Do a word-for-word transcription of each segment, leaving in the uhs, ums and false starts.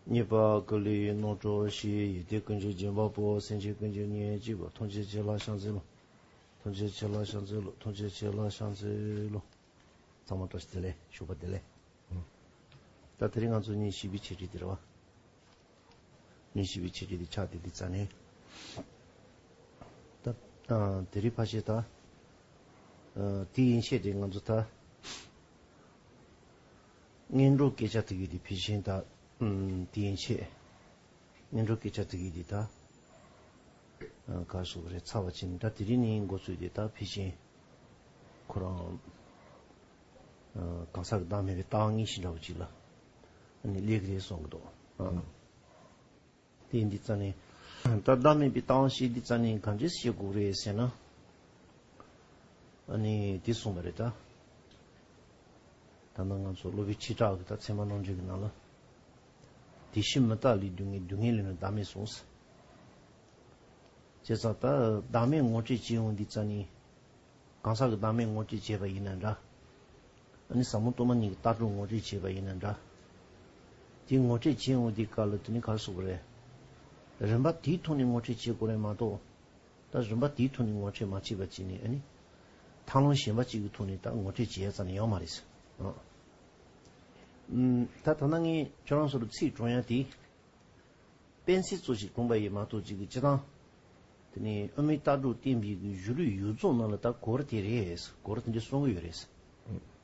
རྙེད་པ་ཀུན་ལས་རྣམ་གྲོལ་ཞི། ཡེ་ཏེ་ཀུན་གྱི་རྗེ་འབངས་པོ། སེམས་ཅན་ཀུན་གྱི་གཉེན་གཅིག་པ། ཐམས་ཅད་མཁྱེན་ལ་ཕྱག་འཚལ་ལོ། ཐམས་ཅད་མཁྱེན་ལ་ཕྱག་འཚལ་ལོ། ཐམས་ཅད་མཁྱེན་ལ་ཕྱག་འཚལ་ལོ། ཚང་མ་བཀྲ་ཤིས་བདེ་ལེགས། ཞོགས་པ་བདེ་ལེགས། ད་དེ་རིང་ང་ཚོ་ཉིན་བཞི་པའི་འཆད་ཁྲིད་དེ་རེད་བ། ཉིན་བཞི་པའི་འཆད་ཁྲིད་དེ་ཆགས་བསྡད་དུས་ཙ་ནས། ད་ཨ་དེ་རིང་ཕལ་ཆེར་ད་ཨ་དེ་ཡན་ཆད་དེ་ང་ཚོ་ད་སྔོན་འགྲོ་སྐད་ཆ་དེ་གི་དེ་ཕལ་ཆེར་ད་ཨམ་དེ་ཡན་ཆད། སྔོན་འགྲོ་སྐད་ཆ་དེ་གི་དེ་ད་ཨ་ག་རེ་ཟེར་དགོས་རེད། ཚར་བ་ཅིག་ད་དེ་རིང་ནས་འགོ་ཚུགས་དེ་ད་ཕལ་ཆེར་ཁོ་རང་ཨ་གང་ཟག་གི་བདག་མེད་པའི་ལྟ་བ་དངོས་གཞི་འདྲ་བོ་ཅིག་ལ་ཨ་ནི་སླེབས་ཀྱི་རེད་བསམ་གྱི་འདུག་ཨ། དེ་འདི་རྩ་ནས། ད་བདག་མེད་པའི་ལྟ་བ་ཞིག་འདི་རྩ་ནས་ག་འདྲས་བཤད་དགོས་རེད་ཟེར་ན། ཨ་ནི་འདི་གསུངས་པ་རེད་ད། ད་ནང་ང་ཚོ་སློབ་དཔོན་ཆོས་གྲགས་ཀྱི་ད་ཚད་མ་རྣམ་འགྲེལ་གྱི་ནང་ལ། དེ་བཞིན་མི་རྟག་ལས་སྡུག་བསྔལ། སྡུག་བསྔལ་ལས་ནི་བདག་མེད་གསུངས། བྱས་ཙང་ད་བདག་མེད་ངོ་སྤྲོད་བྱེད་ཡོང་འདི་རྩ་ནས། གང་ཟག་གི་བདག་མེད་ངོ་སྤྲོད་བྱས་པ་ཡིན་ན་འདྲ། ཨ་ནི་ཟབ་མོ་སྟོང་པ་ཉིད་ཀྱི་ལྟ་གྲུབ་ངོ་སྤྲོད་བྱས་པ་ཡིན་ན་འདྲ། དེ་ངོ་སྤྲོད་བྱེད་འོང་དེའི་སྐབས་ལ་དེ་ནི་ག་རེ་ཟེར་དགོས་རེད། རིམ་པ་དེའི་ཐོག་ནས་ངོ་སྤྲོད་བྱེད་དགོས་རེད་མ་གཏོགས། ད་རིམ་པ་དེའི་ཐོག་ནས་ངོ་སྤྲོད་མ་བྱས་པ་བྱས་ནས་ཨ་ནི། མཐའ་ལམ་གཞན་པ་གཅིག་གི་ཐོག་ནས་ད་ངོ་སྤྲོད་བྱེད་ཡ་རྩ་ནས་ཡོད་མ་རེད། ཨ། ཨུམ། ད་ད་ལྟ་ངས་ཁྱོད་རང་ཚོ་ལ་ཚིག་སྒྲོག་ཡ་དེ། དཔེ་མཚོན་ཚོ་ཞིག་དྲངས་པ་ཡིན་མ་གཏོགས་ཅིག་གི་སྤྱི་བཏང་། དེ་ནས་དབུ་མའི་ལྟ་གྲུབ་བསྟན་པའི་གི་གཞུང་ལུགས་ཡོངས་རྫོགས་ནང་ལ་ད་གོ་ར་དེ་རེད། གོ་ར་དེ་འདྲ་གསུང་གི་ཡོད་རེད།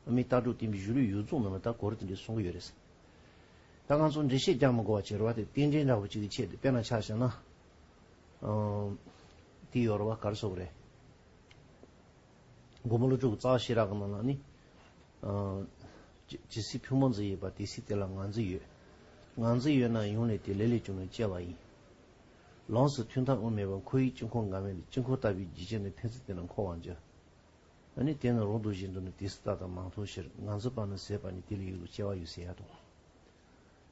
དབུ་མའི་ལྟ་གྲུབ་བསྟན་པའི་གཞུང་ལུགས་ཡོངས་རྫོགས་ནང་ལ་ད་གོ་ར་དེ་འདྲ་གསུང་གི་ཡོད་རེད། ད་ང་ཚོ་འགྲེལ་བཤད་རྒྱག་མི་དགོས་པ་བྱས་རེད་བ། དེ་རྟེན་འབྲེལ་འདྲ་བོ་ཅིག་གི་ཆེད་དུ་དཔེར་ན་ཆ་བཞག་ན། ཨང་། དེ་ཡོད་རེད་བ། ག་རེ་ཟེར་དགོས་རེད། མགོན་པོ་ཀླུ་སྒྲུབ་ཀྱི་རྩ་བ་ཤེས་རབ་ཀྱི་ནང་ལ་ནི། ཨ། ཇི་ཇི་སྲིད་ཕུང་པོ་འཛིན་ཡོད་པ། དེ་སྲིད་དེ་ལ་ང་འཛིན་ཡོད། ང་འཛིན་ཡོད་ན་ཡུལ་ལས་དེ། ལས་ལས་བྱུང་ན་སྐྱེ་བ་ཡིན། ལམ་སྲིད་མཐུན་མཐའ་དབུ་མེད་པ། འཁོར་བའི་དཀྱིལ་འཁོར་འགག་མེད་ལས། དཀྱིལ་འཁོར་ལྟ་བུའི་འཇིག་རྟེན་ནི། ཕན་ཚུན་དེ་ན་འཁོར་བར་འགྱུར། ཨ་ནི་དེ་ནི་རང་དང་གཞན་དུ་ནི། དེ་སྲིད་རྟག་དང་མ་མཐོང་ཕྱིར། ང་འཛིན་པ་ནི་ཟད་པ་ཉིད། དེ་ལས་ཡུལ་དུ་སྐྱེ་བ་ཡོད་ཟེར་ཡ་དང་།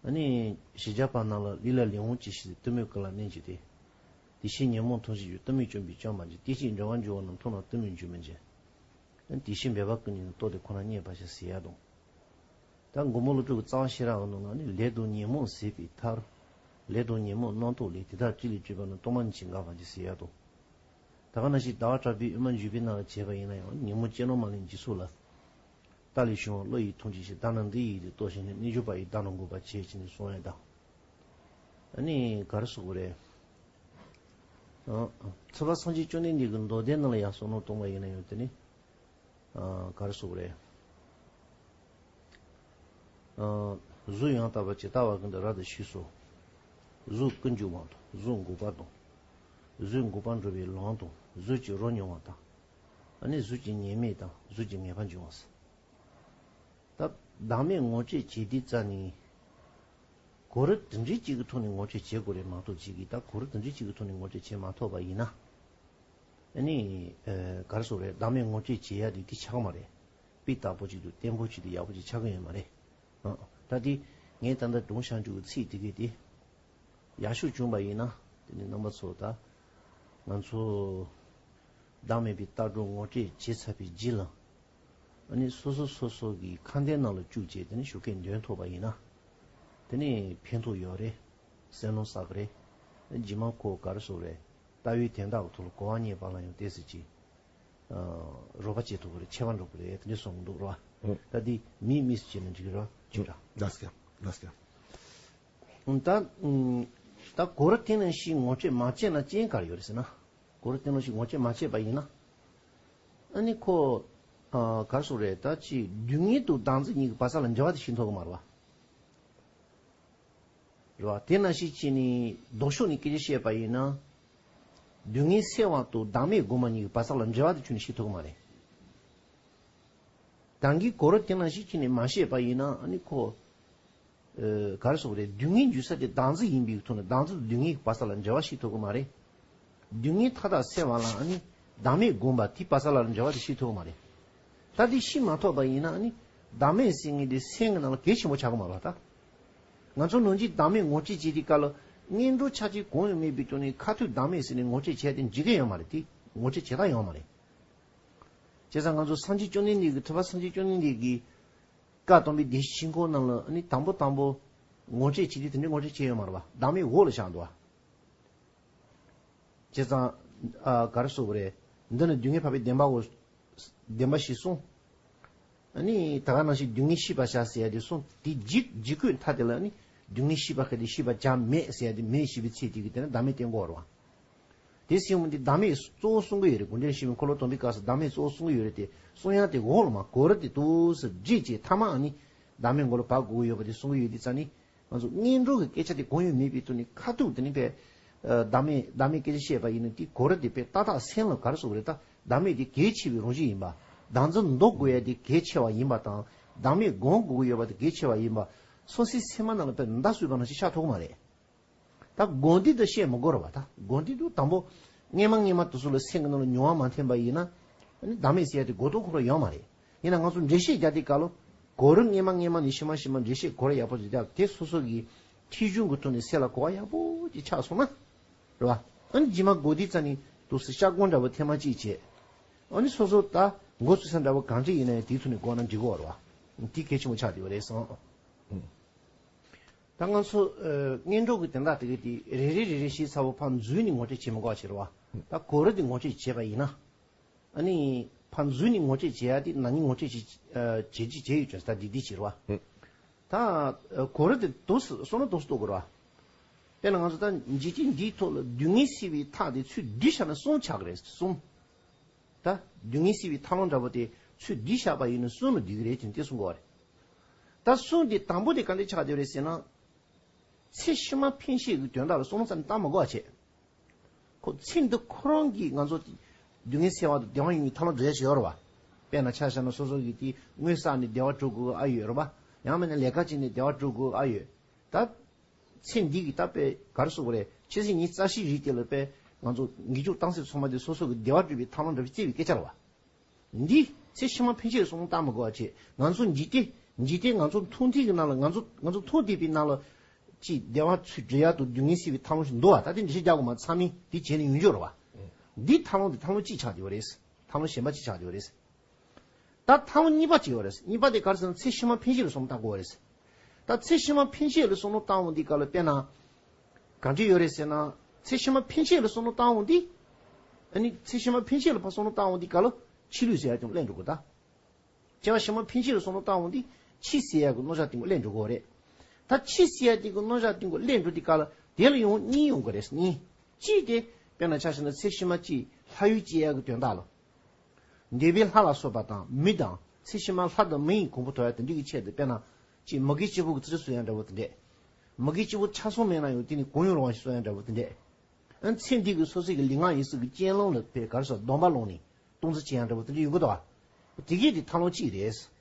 ཨ་ནི་གཞི་རྒྱ་པ་རྣམས་ལ། ལས་ལ་ལས་དབང་ཅི་ཞིག་ཟད། གཏི་མུག་ཀུན་ལ་གནོད་བྱེད་དེ། དེ་བཞིན་ཉོན་མོངས་མཐོང་བྱེད་རྒྱུ། གཏི་མུག་བཅོམ་པས་བཅོམ་པར་འགྱུར། དེ་ཕྱིར་འབྲེལ་བར་འགྱུར་བ་རྣམས། མཐོང་ན་གཏི་མུག་འཇིགས་མི་འཇིགས། ཨ་ནི་དེ་བཞིན་འབད་པ་ཀུན་ཉོན། རྟོགས་ཏེ་ཁོ་ན་རྙེད་པར་བྱ་ཟེར་ཡ་དང་། ད་མགོན་པོ་ཀླུ་སྒྲུབ་ཀྱི་རྩ་བ་ཤེས་རབ་ཀྱི་ནང་ན་ནི། ལས་དང་ཉོན་མོངས་ཟད་པའི་མཐར། ལས་དང་ཉོན་མོངས་རྣམ་རྟོག་ལས། དེ་དག་ཅི་ལས་གྲོལ་བ་ན། སྟོང་པ་ཉིད་ཀྱིས་འགག་པར་འགྱུར་ཟེར་ཡ་དང་། ད་ག་ནང་བཞིན་ཟླ་བ་གྲགས་པའི་དབུ་མ་འཇུག་པའི་ནང་ལ་བྱས་པ་ཡིན་ན་ཡང་། ཉོན་མོངས་སྐྱེ་རྣམ་མ་ལུས་འཇིག་ཚོགས་ལ། རྟ་ལས་བྱུང་བ་བློ་ཡིས་མཐོང་ཅི་ཞེས། བདག་ནི་འདི་ཡི་ཡུལ་དུ་རྟོགས་ཤིང་ནི། རྣལ་འབྱོར་པ་ཡིས་བདག་རྣམས་འགོག་པར་བྱེད་ཅེས་ནི་གསུང་ཡ་དང་། ཨ་ནི་ག་རེ་ཟེར་དགོས་རེད། ཨ། ཚུལ་ཁྲིམས་སངས་རྒྱས་བཅོམ་ལྡན་འདས་ཀྱི་མདོ་སྡེ་ནང་ལ་ཡང་བསམ་བློ་གཏོང་བ་ཡིན་ན་ཡང་དེ་ནི། ཨ། ག་རེ་ཟེར་དགོས་རེད། ཨ། གཟུགས་ཡང་དག་པར་ཇི་ལྟ་བ་བཞིན་དུ་རབ་ཏུ་ཞིག་གསོ། གཟུགས་ཀུན་འབྱུང་བ་དང་། གཟུགས་འགོག་པ་དང་། གཟུགས་འགོག་པར་འགྲོ་བའི་ལམ་དང་། གཟུགས་ཀྱི་རོ་མྱོང་བ་དང་། ཨ་ནི་གཟུགས་ཀྱི་ཉེས་དམིགས་དང་། གཟུགས་ཀྱི་ངེས་པར་འབྱུང་བ་ཟེར། ད་བདག་མེད་ངོ་སྤྲོད་བྱེད་དུས་ཙ་ནས། གོ་རིམ་དེ་འདྲའི་གཅིག་གི་ཐོག་ནས་ངོ་སྤྲོད་བྱེད་དགོས་རེད་མ་གཏོགས། གཅིག་གིས་ད་གོ་རིམ་དེ་འདྲའི་གཅིག་གི་ཐོག་ནས་ངོ་སྤྲོད་བྱེད་མ་ཐུབ་པ་ཡིན་ན། ཨ་ནི་ཨ་ག་རེ་ཟེར་དགོས་རེད། བདག་མེད་ངོ་སྤྲོད་བྱེད་ཡ་དེ་དེ་ཆགས་ཀྱི་མ་རེད། སྤུས་དག་པོ་ཅིག་དང་བརྟན་པོ་ཅིག་དང་ཡག་པོ་ཅིག་ཆགས་ཀྱི་ཡོད་མ་རེད། ཨ། ད་དེ་ངས་ད་ལྟ་སྒྲུང་བཤད་རྒྱུ་གི་ཚིག་དེ་གས་དེ། ཡག་ཤོས་བྱུང་བ་ཡིན་ན། དེ་ནི་རྣམ་པ་ཚོ་ད་ང་ཚོ་བདག་མེད་པའི་ལྟ་གྲུབ་ངོ་སྤྲོད་བྱས་ཚར་བའི་རྗེས་ལ། ཨ་ནི་སོ་སོ་སོ་སོ་གི་ཁ་འདོན་ནང་ལ་བཅུག་བྱས། དེ་ནི་ཞོགས་ཀས་འདོན་ཐུབ་པ་ཡིན་ན། དེ་ནི་ཕན་ཐོགས་ཡོད་རེད། སེམས་ནང་བསགས་ཀྱི་རེད། རྗེས་མ་ཁོ་ག་རེ་ཟེར་དགོས་རེད། ལྟ་བའི་དོན་དག་གི་ཐོག་ལ་གོ་བ་རྙེད་པ་ལ་ཡང་ཏོག་ཙམ་ཅིག་ཨ། རོགས་པ་བྱེད་ཐུབ་ཀྱི་རེད། ཁྱད་པར་འགྲོ་གི་རེད། དེ་འདྲ་གསུངས་འདུག་ར། ཨང་། ད་འདི་མིས་མིས་བྱས་ན་འགྲིག་གི་རེད་བ། ཅིག་ར། ལགས་སོ། ལགས་སོ། ད་ཨུམ། ད་གོ་རིམ་དེ་ནང་བཞིན་ངོ་སྤྲོད་མ་བྱས་ན་རྐྱེན་ག་རེ་ཡོད་རེད་ཟེར་ན། གོ་རིམ་དེ་ནང་བཞིན་ངོ་སྤྲོད་མ་བྱས་པ་ཡིན་ན། ཨ་ནི་ཁོ། ཨ། ག་རེ་ཟེར་དགོས་རེད། ད་ཅིག་སྡུག་བསྔལ་དང་བདག་འཛིན་གཉིས་ཀྱི་བག་ཆགས་ལ་འབྲེལ་བ་དེ་ཤེས་ཐུབ་ཀྱི་མ་རེད་བ། རེད་བ། དེ་ནང་བཞིན་བྱས་ནས་ལྡོག་ཕྱོགས་ནས་སྐད་ཆ་བཤད་པ་ཡིན་ན། སྡུག་བསྔལ་སེལ་བ་དང་བདག་མེད་སྒོམ་པ་གཉིས་ཀྱི་བག་ཆགས་ལ་འབྲེལ་བ་དེ་ཁྱོན་ནས་ཤེས་ཐུབ་ཀྱི་མ་རེད། ད་གིན་གོ་རིམ་དེ་ནང་བཞིན་བྱས་ནས་མ་བཤད་པ་ཡིན་ན། ཨ་ནི་ཁོ། ཨ། ག་རེ་ཟེར་དགོས་རེད། སྡུག་བསྔལ་འཇུག་ས་དེ་བདག་འཛིན་ཡིན་པའི་ཐོག་ནས་བདག་འཛིན་དང་སྡུག་བསྔལ་གྱི་བག་ཆགས་ལ་འབྲེལ་བ་ཤེས་ཐུབ་ཀྱི་མ་རེད། སྡུག་བསྔལ་མཐའ་དག་སེལ་བ་ལ་ཨ་ནི་བདག་མེད་སྒོམ་པ་དེའི་བག་ཆགས་ལ་འབྲེལ་བ་དེ་ཤེས་ཐུབ་ཀྱི་མ་རེད། ད་དེ་ཤེས་མ་ཐུབ་པ་ཡིན་ན། ཨ་ནི་བདག་མེད་ཟེར་མཁན་དེ་སེམས་ཀྱི་ནང་ལ་གལ་ཆེན་པོ་ཆགས་ཀྱི་མ་རེད་ད། ང་ཚོ་ནང་བཞིན་བདག་མེད་ངོ་སྤྲོད་བྱེད་དུས་སྐབས་ལ་སྔོན་འགྲོ་ཆ་རྐྱེན་གང་ཡང་མེད་པའི་ཐོག་ནས་ཁ་ཐུག་བདག་མེད་ཟེར་ནས་ངོ་སྤྲོད་བྱས་ཏེ་འགྲིག་གི་ཡོད་མ་རེད། དེ་ངོ་སྤྲོད་བྱེད་སྟངས་ཡོད་མ་རེད། བྱས་ཙང་ང་ཚོ་སངས་རྒྱས་བཅོམ་ལྡན་འདས་ཀྱི། ཐུབ་པ་སངས་རྒྱས་བཅོམ་ལྡན་འདས་ཀྱི་བཀའ་གདམས་པའི་བདེན་བཞིའི་ཆོས་འཁོར་ནང་ལ། ཨ་ནི་དང་པོ་དང་པོ། ངོ་སྤྲོད་བྱེད་དུས་དེ་འདྲའི་ངོ་སྤྲོད་བྱས་ཡོད་མ་རེད་བ། བདག་མེད་འོག་ལ་བཞག་འདུག་བ། བྱས་ཙང་། ཨ། ག་རེ་ཟེར་དགོས་རེད། འདི་ནི་སྡུག་བསྔལ་འཕགས་པའི་བདེན་པའོ། བདེན་པ་ཞེས་གསུངས། ཨ་ནི་ད་ག་ནང་བཞིན་སྡུག་བསྔལ་ཤེས་པར་བྱ་ཟེར་ཡ་དེ་གསུངས། དེ་ཇི་ཇི་སྐད་མཐའ་དེ་ལ་ནི་སྡུག་བསྔལ་ཤེས་པ་ག་དེ་ཤེས་པར་བྱ་མེད་ཟེར་ཡ་དེ་མེད་ཞེས་པའི་ཚིག་དེ་གིས་དེ་ནི་བདག་མེད་བསྟན་དགོས་རེད་བ། དེ་སེམས་འདི་བདག་མེད་གཙོ་བོ་གསུང་གི་ཡོད་རེད། གུང་ཁྲན་ཞི་མིའི་འཁོར་ལོ་སྡོམ་པའི་སྐབས་སུ་བདག་མེད་གཙོ་བོ་གསུང་གི་ཡོད་རེད་དེ། གསུང་ཡག་དེ་འོག་ལ་མར་གོ་ར་དེ་འདུག་སེ་བསྒྲིགས་བྱས་མཐའ་མ་ཨ་ནི་བདག་མེད་མགོ་ལ་བབས་དགོས་ཀྱི་ཡོད་པ་དེ་གསུང་གི་ཡོད་དེ། རྩ་ནི་ང་ཚོ་གཉེན་གྲོགས་ཀྱི་སྐད་ཆ་དེ་གོ་ཡོང་མེད་པའི་ཐོག་ནས་ཁ་ཐུག་དེ་ནི་པས། ཨ། བདག་མེད་བདག་མེད་སྐད་ཆ་བཤད་པ་ཡིན་ན་དེ་གོ་ར་དེ་པས་ཏག་ཏག་སེམས་ལ་ག་རེ་ཟེར་དགོས་རེད། ད་བདག་མེད་དེ་གལ་ཆེ་བའི་རང་བཞིན་ཡིན་པ། བདག་འཛིན་འདོར་དགོས་ཡ་དེ་གལ་ཆེ་བ་ཡིན་པ་དང་། བདག་མེད་སྒོམ་དགོས་ཀྱི་ཡོད་པ་དེ་གལ་ཆེ་བ་ཡིན་པ། སོ་སོའི་སེམས་ནང་ལ་པས་མདའ་གསོས་པ་ནང་བཞིན་ཆགས་ཐུབ་ཀྱི་མ་རེད། ད་དགོངས་འདུས་དེ་བཤད་མི་དགོས་རེད་བ། ད་དགོངས་འདུས་དེ་དང་པོ་སྔས་མ་སྔས་མ་དེ་ཚོ་ལ་སེམས་ཀྱི་ནང་ལ་མྱོང་བ་མ་ཐོན་པ་ཡིན་ན། ཨ་ནི་བདག་མེད་ཟེར་ཡ་དེ་གོ་རྟོགས་ཁོ་རང་ཡོད་མ་རེད། ཡིན་ན་ང་ཚོ་འགྲེལ་བཤད་རྒྱག་དུས་སྐབས་ལ་གོ་རིམ་སྔས་མ་སྔས་མ་ནས་ཕྱི་མ་ཕྱི་མ་འགྲེལ་བཤད་གོ་རིམ་ཡག་པོ་ཞིག་རྒྱག་དེ་སོ་སོ་གི་ཁྲིད་གཞུང་གི་ཐོག་ནས་སེམས་ལ་གོ་བ་ཡག་པོ་ཅིག་ཆགས་སོང་ན། རེད་བ། ཨ་ནི་རྗེས་མ་གོ་དུས་ཙམ་ནས་དུས་སུ་ཤ་སྒོང་འདྲ་པོ་ཐེངས་མ་གཅིག་བྱས། ཨ་ནི་སོ་སོ་ད་མགོ་ཚོས་ས་འདྲ་པོ་གང་འདྲ་ཡིན་ན་ཡང་དེའི་ཐོག་ནས་གོ་ན་འགྲིག་གི་རེད་བ། དེ་གལ་ཆེན་པོ་ཆགས་བསྡད་པ་རེད་བསམ། ད་ང་ཚོ་ཨ་གཉེན་གྲོགས་ཀྱི་དོན་དག་དེ་གའི་དེ་རེ་རེ་རེ་རེ་བྱས་ཚར་བ་ཕར་འཛུལ་ནས་ངོ་སྤྲོད་བྱེད་མི་དགོས་པ་བྱེད་རེད་བ། ད་གོ་ར་དེ་ངོ་སྤྲོད་བྱས་པ་ཡིན་ན། ཨ་ནི་ཕར་འཛུལ་ནས་ངོ་སྤྲོད་བྱེད་ཡ་དེ་ན་ནིང་ངོ་སྤྲོད་བྱེད་ཨ་བྱེད་ཀྱི་བྱས་ཡོད་ཀྱང་ད་འདི་འདི་བྱེད་རེད་བ། ད་ཨ་གོ་ར་དེ་དུས་སུ་བསམ་བློ་དུས་སུ་གཏོང་དགོས་རེད་བ། དཔེར་ན་ང་ཚོ་ད་འཇིག་རྟེན་འདིའི་ཐོག་ལ་སྡུག་བསྔལ་སེལ་བའི་ཐབས་དེ་ཚུར་བསྡུས་བཞག་ན་གསུམ་ཆགས་ཀྱི་རེད་གསུམ། ད་སྡུག་བསྔལ་སེལ་བའི་ཐབས་ལམ་འདྲ་པོ་དེ་ཚུར་བསྡུས་བཞག་པ་ཡིན་ན་གསུམ་ལ་འདུས་ཀྱི་རེད་ཅེས་དེ་གསུང་གི་ཡོད་རེད། ད་གསུམ་དེ་དང་པོ་དེ་ག་འདྲ་ཆགས་བསྡད་རེད་ཟེར་ན། ཚེ་ཕྱི་མ་འཕེན་བྱེད་ཀྱི་དོན་དག་ལ་བསམ་བློ་རྩ་ནས་བཏང་མ་དགོས་པ་བྱས། ཁོ་ཚེ་འདི་ཁོ་རང་གིས་ང་ཚོ་སྡུག་བསྔལ་སེལ་བ་དང་བདེ་བ་ཡོང་བའི་ཐབས་ལམ་འདྲ་ཞིག་ཡོད་རེད་བ། དཔེར་ན་ཆ་བཞག་ན་སོ་སོ་གིས་དེ་དངུལ་བསགས་ནས་བདེ་བ་སྒྲུབ་དགོས་ཨ་ཡོད་རེད་བ། ཡང་མིན་ན་ལས་ཀ་བྱས་ནས་བདེ་བ་སྒྲུབ་དགོས་ཨ་ཡོད། ད་ཚེ་འདི་གི་ད་དཔེ་ག་རེ་ཟེར་དགོས་རེད། ཆུ་ཚོད་ཉི་ཤུ་རྩ་བཞིའི་རིང་དེ་ལ་དཔེ་ང་ཚོ་ངེས་འབྱུང་གཏིང་ཟབ་ཚང་མ་དེ་སོ་སོ་གི་བདེ་བ་སྒྲུབ་པའི་ཐབས་ལམ་འདྲ་བ་བརྩི་བའི་སྐད་ཆ་རེད་བ། འདི་ཚེ་ཕྱི་མ་འཕེན་བྱེད་ཀྱི་བསམ་བློ་བཏང་མི་དགོས་པ་བྱས། ང་ཚོ་འཇིག་རྟེན་འཇིག་རྟེན་ང་ཚོ་མཐོང་ཐོས་ཀྱི་ནང་ལ་ང་ཚོ་ང་ཚོ་མཐོང་བསྡད་པའི་ནང་ལ་ཅིག་བདེ་བ་ཚུར་སྒྲུབ་ཡག་དང་སྡུག་བསྔལ་སེལ་བའི་ཐབས་ལམ་ཞིག་འདུག་བ། ད་དེ་འགྲེལ་བཤད་རྒྱག་དགོས་མ་རེད། ཚང་མས་དེ་བྱས་ནས་ཡོང་རྒྱུ་རེད་བ། འདི་ཐབས་ལམ་དེ་ཐབས་ལམ་གཅིག་ཆགས་བསྡད་པ་རེད། ཐབས་ལམ་གཞན་པ་གཅིག་ཆགས་བསྡད་པ་རེད། ད་ཐབས་ལམ་གཉིས་པ་གཅིག་ཡོད་རེད། གཉིས་པ་དེ་ག་རེ་ཟེར་ན་ཚེ་ཕྱི་མ་འཕེན་བྱེད་ལ་བསམ་བློ་བཏང་དགོས་རེད། ད་ཚེ་ཕྱི་མ་འཕེན་བྱེད་ལ་བསམ་བློ་བཏང་འོང་དུས་སྐབས་ལ་དཔེར་ན། གང་ཅི་ཡོད་རེད་ཟེར་ན། ཚེ་ཕྱི་མ་འཕེན་བྱེད་ལ་བསམ་བློ་བཏང་འོང་དུས། ཨ་ནི་ཚེ་ཕྱི་མ་འཕེན་བྱེད་ལ་ཕར་བསམ་བློ་བཏང་འོང་དུས་སྐབས་ལ་འཆི་ལུས་ཟེར་ཡ་ཅུང་སླེབས་འགྲོ་གི་ད། སྐྱེ་བ་ཕྱི་མ་འཕེན་བྱེད་ལ་བསམ་བློ་བཏང་འོང་དུས་འཆི་ཟེར་ཡ་གི་རྣམ་གཞག་དེ་ཀོ་སླེབས་འགྲོ་གི་རེད། ད་འཆི་ཟེར་ཡ་དེ་གི་རྣམ་གཞག་དེ་ཀོ་སླེབས་འགྲོ་དུས་སྐབས་ལ་དེ་ལ་ཡང་གཉིས་ཡོང་གི་རེད། གཉིས། གཅིག་དེ་དཔེར་ན་ཆ་བཞག་ན་ཚེ་ཕྱི་མ་ཅིག་ལྷ་ཡུལ་སྐྱེ་ཡ་གི་དོན་དག་ལ། འདས་པའི་ལྷ་ལ་སོགས་པ་དང་མི་དང་ཚེ་ཕྱི་མ་ལྷ་དང་མི་ཡི་གོ་འཕང་ཐོབ་ཡ་དེ་འདྲ་གི་ཆེད་དུ་དཔེར་ན། ཅིག་མ་གི་སྐྱེས་བུ་གི་ཚེ་ཚེ་གསོ་ཡ་འདྲ་བོ་དེ་འདྲས། མ་གི་སྐྱེས་བུ་ཆགས་སོང་མེད་ན་ཡང་དེ་ནི་གང་ཡོང་རུང་བ་ཞིག་གསོ་ཡ་འདྲ་བོ་དེ་འདྲས། ཨ་ཚེ་འདི་གི་སོ་སོ་གི་ལུས་ངག་ཡིད་གསུམ་གི་རྐྱེན་ལམ་ལ་དཔེ་ག་རེ་ཟེར་སྡོམ་པ་བླངས་ནས་སྟངས་འཛིན་བྱེད་ཡ་འདྲ་བོ་དེ་འདྲས་ཡོང་གི་འདུག་བ། དེ་གི་དེ་ཐབས་ལམ་གཅིག་རེད།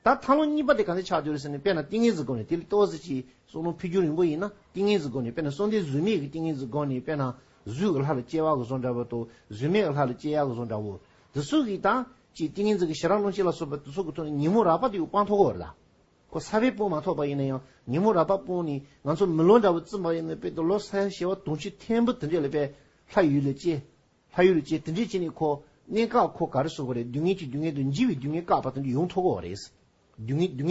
ད་ཐབས་ལམ་གཉིས་པ་དེ་ག་འདྲ་ཆགས་ཀྱི་རེད་ཟེར་ན་དཔེར་ན་ཏིང་ངེ་འཛིན་སྒོ་ནས་དེ་ལ་ཏོག་ཙམ་ཅིག་བསམ་བློ་འཕེལ་རྒྱུ་རིང་པོ་ཡིན་ན་ཏིང་ངེ་འཛིན་སྒོ་ནས་དཔེར་ན་བསམ་གཏན་གཟུགས་མེད་ཀྱི་ཏིང་ངེ་འཛིན་སྒོ་ནས་དཔེར་ན་གཟུགས་ཀྱི་ལྷ་ལ་སྐྱེ་བ་གི་བཟོ་འདྲ་བོ་དང་གཟུགས་མེད་ཀྱི་ལྷ་ལ་སྐྱེ་ཡ་གི་བཟོ་འདྲ་བོ། དེ་ཚོ་གི་ད་ཅིག་ཏིང་ངེ་འཛིན་གྱི་ཞེ་སྡང་སྣང་མཆེད་ལ་སོགས་པ་དེ་ཚོ་གི་ཐོག་ནས་ཉོན་མོངས་རགས་པ་དེ་ཡང་སྤང་ཐུབ་ཀྱི་ཡོད་རེད་ད། ཁོ་ས་བོན་སྤུངས་མ་ཐུབ་པ་ཡིན་ན་ཡང་ཉོན་མོངས་རགས་པ་སྤངས་ནས་ང་ཚོ་མི་ལོ་འདྲ་བོ་བརྩིས་པ་ཡིན་ན་དཔེ་དེ་ལོ་ས་ཡ་བྱེ་བ་དུང་ཕྱུར་ཐེར་འབུམ་དེ་འདྲས་ལ་དཔེ་ལྷ་ཡུལ་ལ་སྐྱེ། ལྷ་ཡུལ་ལ་སྐྱེ་དེ་འདྲས་བྱས་ནས་ཁོ་གནས་སྐབས་ཁོ་ག་རེ་ཟེར་དགོས་རེད། སྡུག་བསྔལ་གྱི་སྡུག་བསྔལ་དང་འཇིགས་པའི་སྡུག་བསྔལ་བཀག་པ་དེ་འདྲས་ཡོང་ཐུབ་ཀྱི་ཡོད་རེད། སྡུག་བསྔལ་སྡུག་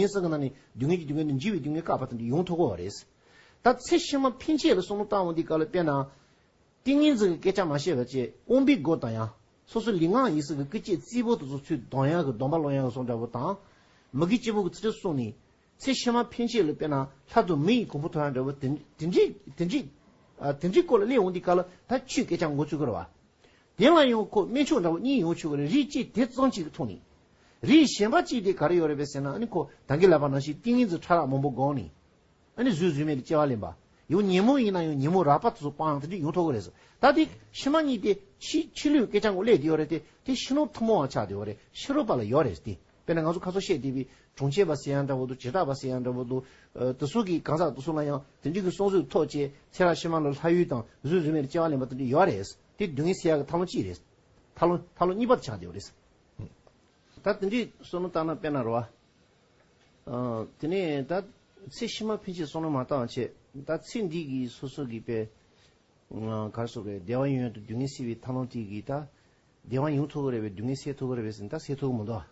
བསྔལ་གསུམ་གྱི་ནང་ནས་སྡུག་བསྔལ་གྱི་སྡུག་བསྔལ་དང་འཇིགས་པའི་སྡུག་བསྔལ་བཀག་པ་དེ་འདྲས་ཡོང་ཐུབ་ཀྱི་ཡོད་རེད། ད་ཚེ་ཕྱི་མ་འཕེན་བྱེད་ལ་བསམ་བློ་བཏང་འོང་དུས་སྐབས་ལ་དཔེར་ན། ཏིང་ངེ་འཛིན་གྱི་སྐད་ཆ་མ་བཤད་པ་བྱས་དབང་པོའི་སྒོ་དང་ཡང་། སོ་སོའི་ལུས་ངག་ཡིད་གསུམ་གྱི་སྐུལ་བྱེད་རྩི་བོ་དེ་ཚོ་ཚུར་སྡོམ་ཡག་གི་སྡོམ་པ་སློང་ཡག་གི་བཟོ་འདྲ་བོ་དང་། མ་གི་སྐྱེས་བུ་གི་ཚུལ་ཁྲིམས་བསྲུངས་ནས། ཚེ་ཕྱི་མ་འཕེན་བྱེད་ལ་དཔེར་ན་ལྷ་དང་མི་ཡི་གོ་འཕང་ཐོབ་ཡག་འདྲ་བོ་དེ་དེ་འདྲའི་དེ་འདྲའི། ཨ་དེ་འདྲའི་སྐོར་ལ་སླེབས་འོང་དུས་སྐབས་ལ་ད་ཆོས་སྐད་ཆ་མགོ་ཚོས་ཀྱི་རེད་བ། དེ་ལ་ཡང་ཁོ་སྨན་མཆོག་འདྲ་བོ་གཉིས་ཡོང་ཆོག་གི་རེད། རིགས་གཅིག་དེ་གཙང་གཅིག་གི་ཐོག་ནས། རིགས་གཞན་པ་གཅིག་དེ་ག་རེ་ཡོད་རེད་པས་ཟེར་ན་ཨ་ནི་ཁོ་ད་གིན་ལབ་པ་ནང་བཞིན་ཏིང་ངེ་འཛིན་ཕྲ་རགས་མང་པོ་བསྒོམས་ནས། ཨ་ནི་གཟུགས་གཟུགས་མེད་ལ་སྐྱེ་བ་ལེན་པ། ཡང་ཉོན་མོངས་ཡིན་ན་ཡང་ཉོན་མོངས་རགས་པ་དེ་ཚོ་སྤང་དེ་འདྲ་ཡོང་ཐུབ་ཀྱི་རེད་ཟེར། ད་དེ་ཕྱི་མ་གཉིས་དེ་ཕྱི་ཕྱི་ལུས་སྐད་ཆ་ངོ་སླེབས་བསྡད་ཡོད་རེད་དེ་དེ་ཕྱི་ནང་ཐུན་མོང་བ་ཆགས་བསྡད་ཡོད་རེད། ཕྱི་རོལ་པ་ལ་ཡོད་རེད་དེ། དཔེར་ན་ང་ཚོ་ཁ་སང་བཤད་བསྡད་པའི་གྲོང་ཁྱེར་པ་ཟེར་ཡག་འདྲ་བོ་དང་བྱེ་བྲག་པ་ཟེར་ཡག་འདྲ་བོ་དང་། ཨ་དེ་ཚོ་གི་གང་ཟག་དེ་ཚོ་ལ་ཡང་དེ་འདྲའི་གི་བསམ་ཚུལ་ཐོག་བཅས་ཚེ་རབས་ཕྱི་མ་ལ་ལྷ་ཡུལ་དང་གཟུགས་གཟུགས་མེད་ལ་སྐྱེ་བ་ལེན་པ་དེ་འདྲ་ཡོད་རེད། དེ་སྡུག་བསྔལ་སེལ་ཡག་གི་ཐབས་ལམ་གཅིག་རེད། ཐབས་ལམ་ཐབས་ལམ་གཉིས་པ་དེ་ཆགས་བསྡད་ཡོད་རེད། ད་དེ་འདྲའི་བསམ་བློ་བཏང་ན་དཔེར་ན་རེད་བ། ཨ་དེ་ནས་ད་ཚེ་ཕྱི་མ་འཕེན་བྱེད་བསམ་བློ་མ་བཏང་བ་བྱས། ད་ཚེ་འདི་གི་སོ་སོ་གི་དཔེ་ཨ་ག་རེ་ཟེར་དགོས་རེད། བདེ་བ་ཡོང་ཡག་དང་སྡུག་བསྔལ་སེལ་བའི་ཐབས་ལམ་དེ་གིས་ད་བདེ་བ་ཡོང་ཐུབ་ཀྱི་རེད་པས། སྡུག་བསྔལ་སེལ་ཐུབ་ཀྱི་རེད་པས་ཟེར་ན་ད་སེལ་ཐུབ་ཀྱི་མི་འདུག་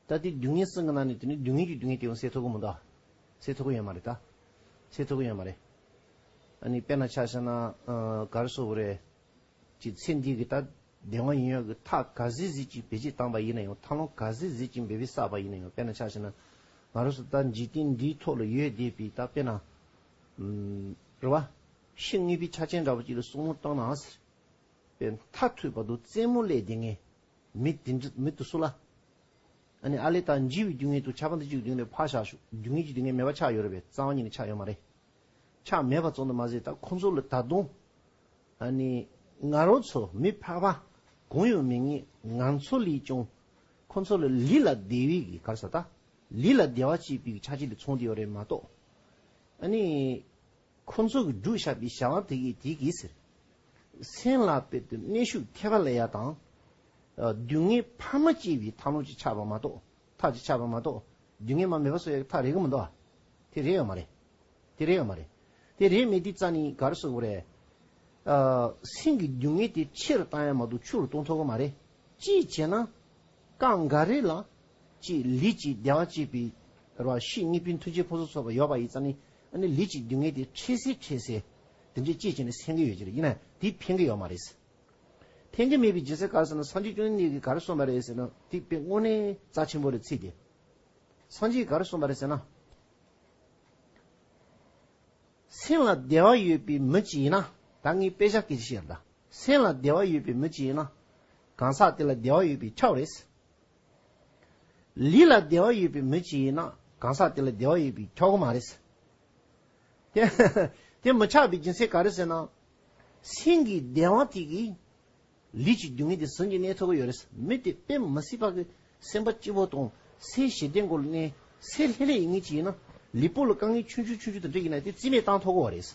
ད་དེ་སྡུག་བསྔལ་གསུམ་གྱི་ནང་ནས་དེ་ནི་སྡུག་བསྔལ་གྱི་སྡུག་བསྔལ་དེ་ཡང་སེལ་ཐུབ་ཀྱི་མི་འདུག་སེལ་ཐུབ་ཀྱི་ཡོད་མ་རེད་ད། སེལ་ཐུབ་ཀྱི་ཡོད་མ་རེད། ཨ་ནི་དཔེར་ན་ཆ་བཞག་ན་ཨ་ག་རེ་ཟེར་དགོས་རེད། ཅིག་ཚེ་འདི་གི་ད་བདེ་བ་ཡིན་ཡག་གི་ཐབས་ག་ཚོད་ཅིག་བེད་སྤྱོད་བཏང་པ་ཡིན་ན་ཡང་། ཐབས་ལམ་ག་ཚོད་ཅིག་འབད་པས་བསགས་པ་ཡིན་ན་ཡང་། དཔེར་ན་ཆ་བཞག་ན་ང་རང་ཚོ་ད་འཇིག་རྟེན་འདིའི་ཐོག་ལ་ཡོད་བསྡད་པའི་ད་དཔེར་ན་ཨམ་རེད་བ། ཕྱི་དངོས་པོའི་ཆ་རྐྱེན་འདྲ་པོ་ཅིག་ལ་བསམ་བློ་བཏང་ན་ཟེར། པའི་མཐའ་ཐུག་བར་དུ་རྩེད་མོ་ལས་བསྡད་མཁན་མི་དེ་འདྲ་མི་དེ་ཚོ་ལ། ཨ་ནི་ཨ་ལས་ད་འཇིག་པའི་སྡུག་བསྔལ་དང་ཆགས་པ་འདི་གཅིག་སྡུག་བསྔལ་ཕར་བཞག་ཞུ། སྡུག་བསྔལ་གྱི་སྡུག་བསྔལ་མེད་པ་ཆགས་ཡོད་རེད་པས། རྩ་བ་ཉིད་ནས་ཆགས་ཡོད་མ་རེད། ཆགས་མེད་པ་ཙམ་དུ་མ་ཟད། ད་ཁོང་ཚོ་ལ་ད་དུང་ཨ་ནི་ང་རང་ཚོ་མི་ཕལ་པ་གང་ཡང་མེད་མཁན་ང་ཚོ་ལས་ཀྱང་ཁོང་ཚོ་ལ་ལུས་ལ་བདེ་བའི་གི་ག་རེ་ཟེར། ད་ལུས་ལ་བདེ་བ་སྐྱེད་པའི་ཆ་རྐྱེན་དེ་ཚང་བསྡད་ཡོད་རེད་མ་གཏོགས། ཨ་ནི། ཁོ་ཚོ་གིས་བསྒྲུབས་བཞག་པའི་བྱ་བ་དེ་གིས་དེ་གིས་ཟེར། སེམས་ལ་དཔེ་དེ་གནོན་ཤུགས་ཐེབས་པ་ལས་ཡ་དང་། སྡུག་བསྔལ་ཕར་མ་སྐྱེ་བའི་ཐབས་ལམ་ཅིག་ཆགས་པ་མ་གཏོགས། ཐབས་ཅིག་ཆགས་པ་མ་གཏོགས། སྡུག་བསྔལ་མར་མེད་པ་བཟོ་ཡག་ཐབས་རེད་གི་མི་འདུག་ཨ། དེ་རེད་ཡོད་མ་རེད། དེ་རེད་ཡོད་མ་རེད། དེ་རེད་མེད་དེ་རྩ་ནས་ག་རེ་ཟེར་དགོས་རེད། ཨ། སེམས་ཀྱི་སྡུག་བསྔལ་དེ་ཆེ་རུ་བཏང་ཡ་མ་གཏོགས་ཆུང་རུ་གཏོང་ཐུབ་ཀྱི་མ་རེད། ཅིའི་ཕྱིར་ན། སྐབས་འགའ་རེ་ལ་ཅིག་ལུས་ཀྱི་བདེ་བ་སྐྱེད་པའི་རེད་བ། ཕྱི་དངོས་པོའི་མཐུན་རྐྱེན་ཕུན་སུམ་ཚོགས་པ་ཡོད་པ་ཡིན་ཙང་ནི། ཨ་ནི་ལུས་ཀྱི་སྡུག་བསྔལ་དེ་འཕྲལ་སེལ་འཕྲལ་སེལ་དེ་འདྲའི་སྐྱེད་བྱས་ནས་སེལ་གྱི་ཡོད་ཀྱི་རེད། ཡིན་ན་དེ་ཕན་གྱི་ཡོད་མ་རེད། ཕན་གྱི་མེད་པའི་རྒྱུ་མཚན་ག་རེ་ཟེར་ན། སངས་རྒྱས་བཅོམ་ལྡན་འདས་ཀྱིས་ག་རེ་གསུངས་པ་རེད་ཟེར་ན། དེ་དཔེ་དངོས་གནས་རྩ་ཆེན་པོ་རེད། ཚིག་དེ། སངས་རྒྱས་ཀྱིས་ག་རེ་གསུངས་པ་རེད་ཟེར་ན། སེམས་ལ་བདེ་བ་ཡོད་པའི་མི་ཅིག་ཡིན་ན། ད་ངས་དཔེ་ཆ་སྐད་ཆ་བཤད་ད། སེམས་ལ་བདེ་བ་ཡོད་པའི་མི་ཅིག་ཡིན་ན། གང་ཟག་དེ་ལ་བདེ་བ་ཡོད་པས་ཁྱབ་རེད། ལུས་ལ་བདེ་བ་ཡོད་པའི་མི་ཅིག་ཡིན་ན། གང་ཟག་དེ་ལ་བདེ་བ་ཡོད་པས་ཁྱབ་ཀྱི་མ་རེད། དེ་དེ་མི་ཁྱབ་པའི་རྒྱུ་མཚན་ག་རེ་ཟེར་ན། སེམས་ཀྱི་བདེ་བ་དེ་གིས་ལུས་ཀྱི་སྡུག་བསྔལ་དེ་ཟུར་གྱིས་གནོན་ཐུབ་ཀྱི་ཡོད་རེད། མི་དེ་དཔེ་མི་སྲིད་པ་གི་སེམས་པ་སྐྱིད་པོ་དང་སེམས་ཞི་བདེ་སྒོ་ལ་གནས། སེམས་ལྷོད་ལྷོད་ཡིན་མཁན་ཅིག་ཡིན་ན། ལུས་པོ་ལ་དཀའ་ངལ་ཆུང་ཆུང་ཆུང་ཆུང་དེ་འདྲ་ཡིན་ན་དེ་རྩིས་མེད་བཏང་ཐུབ་ཀྱི་ཡོད་རེད།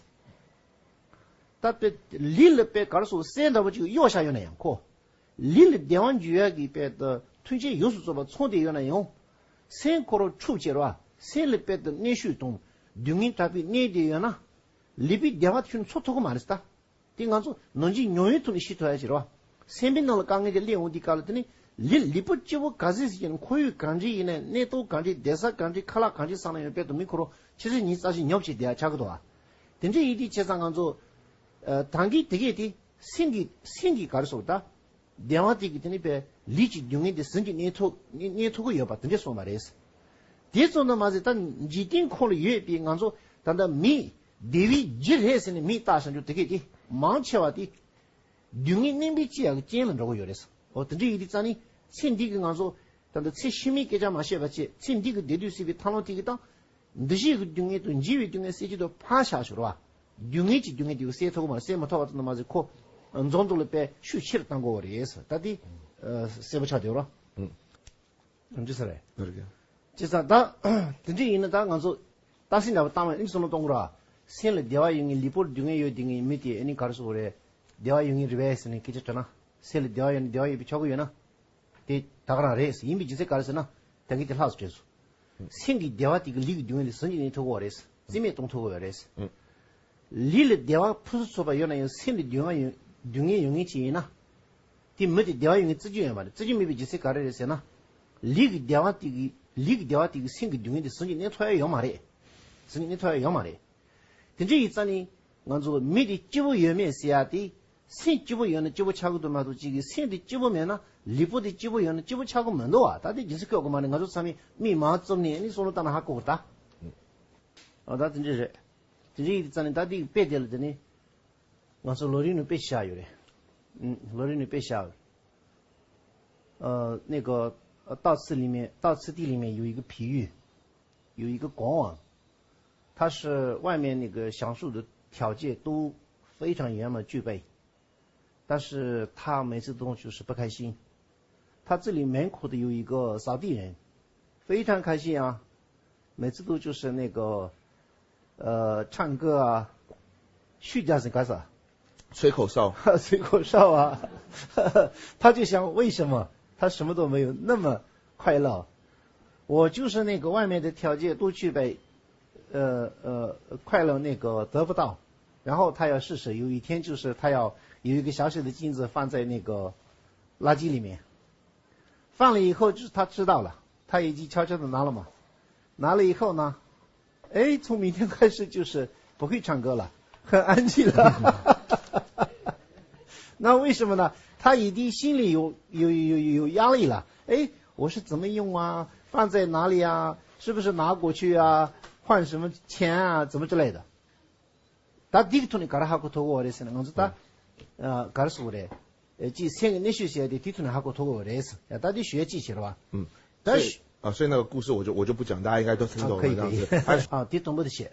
ད་དཔེ་ལུས་ལ་དཔེ་ག་རེ་ཟེར། གསེར་འདྲ་པོ་ཅིག་གཡོགས་བཞག་ཡོད་ན་ཡང་། ཁོ་ལུས་ལ་བདེ་བ་འཇུག་ཡག་གི་དཔེ་ད་མཐུན་རྐྱེན་ཡོངས་སུ་རྫོགས་པ་ཚང་བསྡད་ཡོད་ན་ཡང་། སེམས་ཁོ་རང་འཁྲུག་བྱེད་ར། སེམས་ལ་དཔེ་ད་གནོན་ཤུགས་དང་སྡུག་བསྔལ་དྲག་པོས་གནོན་བསྡད་ཡོད་ན། ལུས་པོའི་བདེ་བ་དེ་ཁྱོན་ཚོར་ཐུབ་ཀྱི་མ་རེད་ད། དེ་ང་ཚོ་ནམ་རྒྱུན་མྱོང་བའི་ཐོག་ནས་ཤེས་ཐུབ་ཡ་ཅིག་རེད་བ། སེམས་པའི་ནང་ལ་དཀའ་ངལ་དེ་སླེབས་འོང་དུས་སྐབས་ལ། དེ་ནི་ལུས་ལུས་པོ་སྐྱིད་པོ་ག་ཚོད་ཅིག་ཡིན་ན། ཁོར་ཡུག་གང་འདྲ་ཡིན་ན། གནས་སྟངས་གང་འདྲ། བསྡད་ས་གང་འདྲ། ཁ་ལག་གང་འདྲ་ཟ་ན་ཡང་། དཔེ་དེ་མི་ཁོ་རང་ཆུ་ཚོད་ཉི་ཤུ་རྩ་བཞི་ཉོབ་བྱས་བསྡད་ཡ་ཆགས་ཀྱི་འདུག་བ། དེ་འདྲ་ཡིན་དུས་བྱས་ཙང་ང་ཚོ་ཨ་ད་གིན་དེ་གས་དེ་སེམས་ཀྱི་སེམས་ཀྱི་ག་རེ་ཟེར་ད། བདེ་བ་དེ་གིས་དེ་ནི་དཔེ་ལུས་ཀྱི་སྡུག་བསྔལ་དེ་ཟུར་གྱིས་གནོན་ཐུབ་གནོན་གནོན་ཐུབ་ཀྱི་ཡོད་པ་དེ་འདྲ་གསུངས་པ་རེད། དེ་ཙམ་དུ་མ་ཟད། ད་འཇིག་རྟེན་ཁམས་ལ་ཡོད་པའི་ང་ཚོ་ད་ལྟ་མི་བདེ་བའི་རྒྱུ་རེད་ཟེར་ནས་མིས་བཏགས་བཞག་རྒྱུ་དེ་གས་དེ་མང་ཆེ་བ་དེ་སྡུག་བསྔལ་གནོན་པའི་ཅི་ཡག་གི་རྐྱེན་ལ་འགྲོ་གི་ཡོད་རེད། འོ་དེ་འདྲ་ཡིན་དུས་ཙང་ནི་ཚེ་འདི་གི་ང་ཚོ་ད་ལྟ་ཚེ་ཕྱི་མའི་སྐད་ཆ་མ་བཤད་པ་བྱས། ཚེ་འདི་གི་བདེ་སྡུག་སེལ་བའི་ཐབས་ལམ་དེ་གི་དང་། འདུ་ཤེས་ཀྱི་སྡུག་བསྔལ་དང་འཇིག་པའི་སྡུག་བསྔལ་སེལ་རྒྱུ་དེ་ཕར་བཞག་ཞོར་བ། སྡུག་བསྔལ་གྱི་སྡུག་བསྔལ་དེ་གིས་སེལ་ཐུབ་ཀྱི་མ་རེད། སེལ་མི་ཐུབ་པ་ཙམ་དུ་མ་ཟད། ཁོ་འཛོམས་འཛོམས་ལ་དཔེ་ཤུགས་ཆེ་རུ་གཏང་དགོས་པ་རེད། ད་དེ་ཨ་གསལ་པོ་ཆགས་བསྡད་ཡོད་རེད། ཨ་འདྲ་ས་རེད། ཨ་རེད། བྱས་ཙང་ད་དེ་འདྲ་ཡིན་ན། ད་ང་ཚོ་རྟག་གསལ་འདྲ་པོ་བཏང་བ་ཡིན་ན་བསམ་བློ་གཏོང་དགོས་ར། སེམས་ལ་བདེ་བ་ཡོད་མཁན། ལུས་པོར་སྡུག་བསྔལ་ཡོད་བསྡད་མཁན་མི་དེ་ཨ་ནི་ག་རེ་ཟེར་དགོས་རེད། བདེ་བ་ཡོད་མཁན་རེད་པས་ཟེར་ནས་སྐད་ཆ་དྲིས་ན། སེམས་ལ་བདེ་བ་ཡོད་ན་བདེ་བ་ཡོད་པས་ཁྱབ་ཀྱི་ཡོད་ན། དེ་ད་ག་རང་རེད། ཡིན་པའི་རྒྱུ་མཚན་ག་རེ་ཟེར་ན། ད་གིན་དེ་ལྷག་ཙམ་བྲིས་སོང་། སེམས་ཀྱི་བདེ་བ་དེ་གིས་ལུས་ཀྱི་སྡུག་བསྔལ་དེ་ཟུར་གྱིས་གནོན་ཐུབ་ཀྱི་ཡོད་རེད། རྩིས་མེད་གཏོང་ཐུབ་ཀྱི་ཡོད་རེད། ལུས་ལ་བདེ་བ་ཕུན་སུམ་ཚོགས་པ་ཡོད་ན་ཡང་། སེམས་ལ་སྡུག་བསྔལ་ཡོད་སྡུག་བསྔལ་ཡོད་མཁན་ཅིག་ཡིན་ན། དེ་མི་དེ་བདེ་བ་ཡོད་མཁན་བརྩི་རྒྱུ་ཡོད་མ་རེད། བརྩི་རྒྱུ་མེད་པའི་རྒྱུ་མཚན་ག་རེ་རེད་ཟེར་ན། ལུས་ཀྱི་བདེ་བ་དེ་གིས་ལུས་ཀྱི་བདེ་བ་དེ་གིས་སེམས་ཀྱི་སྡུག་བསྔལ་དེ་ཟུར་གྱིས་གནོན་ཐུབ་ཡ་ཡོད་མ་རེད། ཟུར་གྱིས་གནོན་ཐུབ་ཡ་ཡོད་མ་རེད། དེ་འདྲ་ཡིན་ཙང་ནི་ང་ཚོ་མི་དེ་སྐྱིད་པོ་ཡོད་མེད་ཟེར་ཡ་དེ། སེམས་སྐྱིད་པོ་ཡོད་ན་སྐྱིད་པོ་ཆགས་ཀྱི་འདུག་མ་གཏོགས། གཅིག་གིས་སེམས་དེ་སྐྱིད་པོ་མེད་ན། ལུས་པོ་དེ་སྐྱིད་པོ་ཡོད་ན་སྐྱིད་པོ་ཆགས་ཀྱི་མི་འདུག་བ། ད་དེ་རྒྱུ་མཚན་ཁྱོད་གོ་མ་ནི་ང་ཚོ་ཚང་མས་མིག་མར་བཙུམ་ནས་ཨ་ནི་བསམ་བློ་བཏང་ན་ཧ་གོ་གི་ད། ཨ་ད་དེ་འདྲ་རེད། དེ་འདྲ་ཡིན་ཙང་ནི་ད་དེ་གི་དཔེ་དེ་ལ་དེ་ནི་ང་ཚོ་ལོ་རིམ་ནང་དཔེ་བཞག་ཡོད་རེད། ཨུམ། ལོ་རིམ་ནང་དཔེ་བཞག་ཡོད། 呃，那个，呃，《道次》里面，《道次第》里面有一个譬喻，有一个国王，他是外面那个享受的条件都非常圆满具备，但是他每次都就是不开心。他这里门口的有一个扫地人，非常开心啊，每次都就是那个，呃，唱歌啊，虚假是干啥？吹口哨。吹口哨啊。他就想，为什么他什么都没有那么快乐？我就是那个外面的条件都具备，呃，呃，快乐那个得不到。然后他要试试，有一天就是他要有一个小小的镜子放在那个垃圾里面，放了以后就是他知道了，他已经悄悄地拿了嘛。拿了以后呢，哎，从明天开始就是不会唱歌了，很安静了。那为什么呢？他一定心里有有有有有压力了。哎，我是怎么用啊？放在哪里啊？是不是拿过去啊？换什么钱啊？怎么之类的？ད་འདི་གི་ཐོག་ནས་ག་རེ་ཧ་གོ་ཐུབ་ཀྱི་ཡོད་རེད་ཟེར་ན། ང་ཚོ་ད་ཨ་ག་རེ་ཟེར་དགོས་རེད། ཨེ་ཅིག་སེམས་ཀྱི་གནས་ཤུལ་བྱས་ཏེ་དེའི་ཐོག་ནས་ཧ་གོ་ཐུབ་ཀྱི་ཡོད་རེད་ཟེར། ཡ་ད་འདི་ཞུ་ཡ་ཅིག་བྱེད་རོགས། ད་ཞུ། 啊，所以那个故事我就我就不讲，大家应该都听懂了。这样子。啊，དེ་དང་པོ་དེ་བྱས།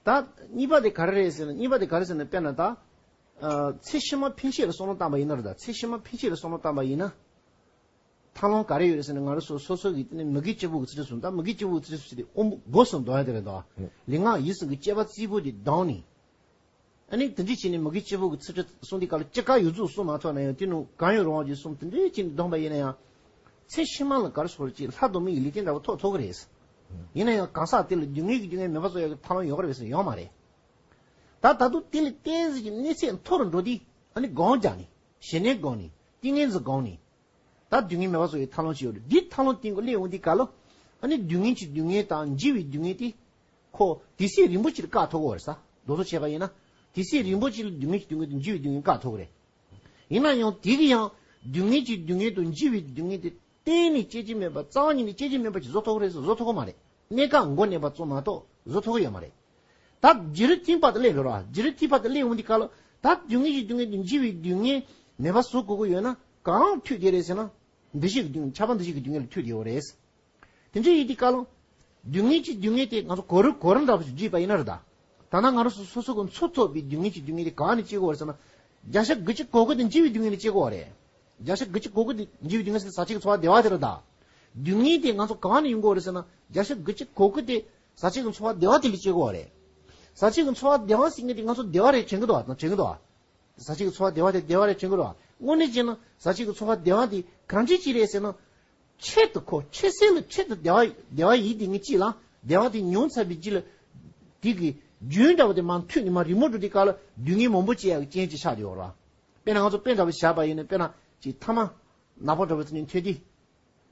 ད་གཉིས་པ་དེ་ག་རེ་རེད་ཟེར་ན། གཉིས་པ་དེ་ག་རེ་ཟེར་ན། དཔེར་ན་ད་ཨ་ཚེ་ཕྱི་མ་ཕན་ཆད་ལ་བསམ་བློ་བཏང་པ་ཡིན་ན་རེད། ད་ཚེ་ཕྱི་མ་ཕན་ཆད་ལ་བསམ་བློ་བཏང་པ་ཡིན་ན། ཐབས་ལམ་ག་རེ་ཡོད་རེད་ཟེར་ན། ང་རང་ཚོ་སོ་སོ་གི་དེ་ནས་མི་དགེ་བཅུ་པོ་གི་ཚིག་གྲོགས་གསུམ། ད་མི་དགེ་བཅུ་པོ་གི་ཚིག་གྲོགས་གསུམ་དེ་དབང་པོ་སྒོ་གསུམ་སྡོམ་ཡ་དེ་རེད་དོ། ལུས་ངག་ཡིད་གསུམ་གྱི་སྤྱོད་པ་རྩིས་པོ་དེ་སྡོམ་ནས། ཨ་ནི་དེ་འདྲ་བྱས་ནས་མི་དགེ་བཅུ་པོ་གི་ཚིག་གྲོགས་གསུམ་དེ་ག་ལ་ཅི་ག་ཡོད་ཚུལ་གསུངས་མ་ཐུབ་ན་ཡང་། དེ་ནང་གང་ཡོད་རང་དབང་གིས་གསུངས། དེ་འདྲ་བྱས་ནས་སྡོམ་པ་ཡིན་ན་ཡང་། ཚེ་ཕྱི་མ་ལ་ག་རེ་ཟེར་དགོས་རེད། ཅིག་ལྷ་དང་མི་ཡི་ལུས་རྟེན་འདྲ་བོ་ཐོབ་ཐུབ་ཀྱི་རེད། ཡིན་ན་ཡང་གང་ཟག་དེ་ལ་སྡུག་བསྔལ་གྱི་རྒྱུ་ངན་མེད་པ་བཟོ་ཡག་གི་ཐབས་ལམ་ཡོད་ཀྱི་རེད་ཟེར་ན་ཡོད་མ་རེད། ད་ད་དུང་དེ་ལས་གཏན་ཚིགས་ཀྱི་གནས་ཚད་མཐོ་རུ་འགྲོ་དུས། ཨ་ནི་སྒོམ་རྒྱག་ནས། ཞི་གནས་སྒོམ་ནས། ཏིང་ངེ་འཛིན་སྒོམ་ནས། ད་སྡུག་བསྔལ་མེད་པ་བཟོ་ཡག་ཐབས་ལམ་ཅིག་ཡོད་རེད། འདི་ཐབས་ལམ་སྟེང་གི་སླེབས་འོང་དུས་སྐབས་ལ། ཨ་ནི་སྡུག་བསྔལ་གྱི་སྡུག་བསྔལ་དང་འཇིགས་པའི་སྡུག་བསྔལ་དེ། ཁོ་དུས་ཚོད་རིང་པོ་ཅིག་ལ་བཀག་ཐུབ་ཀྱི་ཡོད་རེད་ཟེར། མདོ་ཚོ་བྱས་པ་ཡིན་ན། དུས་ཚོད་རིང་པོ་ཅིག་ལ་སྡུག་བསྔལ་གྱི་སྡུག་བསྔལ་དང་འཇིགས་པའི་སྡུག་བསྔལ་བཀག་ཐུབ་ཀྱི་རེད། ཡིན་ན་ཡང་དེ་གིས་ཡང་སྡུག་བསྔལ་གྱི་སྡུག་བསྔལ་དང་འཇིགས་པའི་སྡུག་བསྔལ་དེ་གཏན་ནས་སྐྱེ་རྒྱུ་མེད་པ། རྩ་བ་ཉིད་ནས་སྐྱེ་རྒྱུ་མེད་པ་ཅིག་བཟོ་ཐུབ་ཀྱི་རེད་ཟེར། བཟོ་ཐུབ་ཀྱི་མ་རེད། གནས་སྐབས་མགོ་གནས་པ་ཙམ་མ་གཏོགས་བཟོ་ཐུབ་ཀྱི་ཡོད་མ་རེད། ད་བརྒྱུད་རིམ་བསྟུད་པ་དེ་སླེབས་ཡོད་རེད་བ། བརྒྱུད་རིམ་བསྟུད་པ་དེ་སླེབས་འོང་དུས་སྐབས་ལ། ད་སྡུག་བསྔལ་གྱི་སྡུག་བསྔལ་དང་འཇིགས་པའི་སྡུག་བསྔལ་མེད་པ་བཟོ་དགོས་ཀྱི་ཡོད་ན། གང་ཐུག་བསྡད་རེད་ཟེར་ན། འདུ་ཤེས་ཀྱི་སྡུག་བསྔལ། ཆགས་པ་འདུ་ཤེས་ཀྱི་སྡུག་བསྔལ་ལ་ཐུག་བསྡད་ཡོད་རེད། དེ་འདྲ་ཡིན་དུས་སྐབས་ལ། སྡུག་བསྔལ་གྱི་སྡུག་བསྔལ་དེ་ང་ཚོ་གོ་རིམ་གོ་རིམ་འདྲ་པོ་ཞིག་བརྒྱུད་པ་ཡིན་ན་རེད་ད། ད་ནང་ང་རང་ཚོ་སོ་སོ་གི་འཚོ་ཐུབ་པའི་སྡུག་བསྔལ་གྱི་སྡུག་བསྔལ་དེ་གང་ནས་སྐྱེ་གི་ཡོད་རེད་ཟེར་ན། བརྒྱ་ཆ་དགུ་བཅུ་གོ་དགུ་དེ་འཇིགས་པའི་སྡུག་བསྔལ་ནས་སྐྱེ་གི་ཡོད་རེད། བརྒྱ་ཆ་དགུ་བཅུ་གོ་དགུ་དེ་འཇིགས་པའི་སྡུག་བསྔལ་ཟེར་ཟག་བཅས་ཀྱི་ཚོར་བ་བདེ་བ་དེ་རེད་ད། སྡུག་བསྔལ་དེ་ང་ཚོ་གང་ནས་ཡོང་གི་ཡོད་རེད་ཟེར་ན། བརྒྱ་ཆ་དགུ་བཅུ་གོ་དགུ་དེ་ཟག་བཅས་ཀྱི་ཚོར་བ་བདེ་བ་དེ་ལས་སྐྱེ་གི་ཡོད་རེད། ཟག་བཅས་ཀྱི་ཚོར་བ་བདེ་བ་ཟེར་མཁན་དེ་ང་ཚོ་བདེ་བ་རེད་དྲན་གི་འདུག་བ་དང་དྲན་གི་འདུག་བ། ཟག་བཅས་ཀྱི་ཚོར་བ་བདེ་བ་དེ་བདེ་བ་རེད་དྲན་གི་འདུག་བ། དངོས་གནས་བྱས་ན་ཟག་བཅས་ཀྱི་ཚོར་བ་བདེ་བ་དེ་གང་འདྲ་ཅིག་རེད་ཟེར་ན། ཆེད་དུ་ཁོ་ཆེད་གསལ་ལ་ཆེད་དུ་བདེ་བ་བདེ་བ་ཡིན་དེ་ངེས་ཅིག་ལ། བདེ་བ་དེ་མྱོང་ཚར་བའི་རྗེས་ལ། དེ་གི་རྒྱུན་འདྲ་བོ་དེ་མར་མཐུད་ནས་མར་རི་མོ་འགྲོ་དུས་སྐབས་ལ་སྡུག་བསྔལ་མང་པོ་སྐྱེ་ཡག་གི་རྐྱེན་ཅིག་ཆགས་བསྡད་ཡོད་རེད་བ། དཔེར་ན་ང་ཚོ་དཔེ་འདྲ་བོ་བཞག་པ་ཡིན་ན། དཔེར་ན་ཅིག་ཐ་མག་ནག་པོ་འདྲ་བོ་ཚོ་ནས་ཐོན་དུས།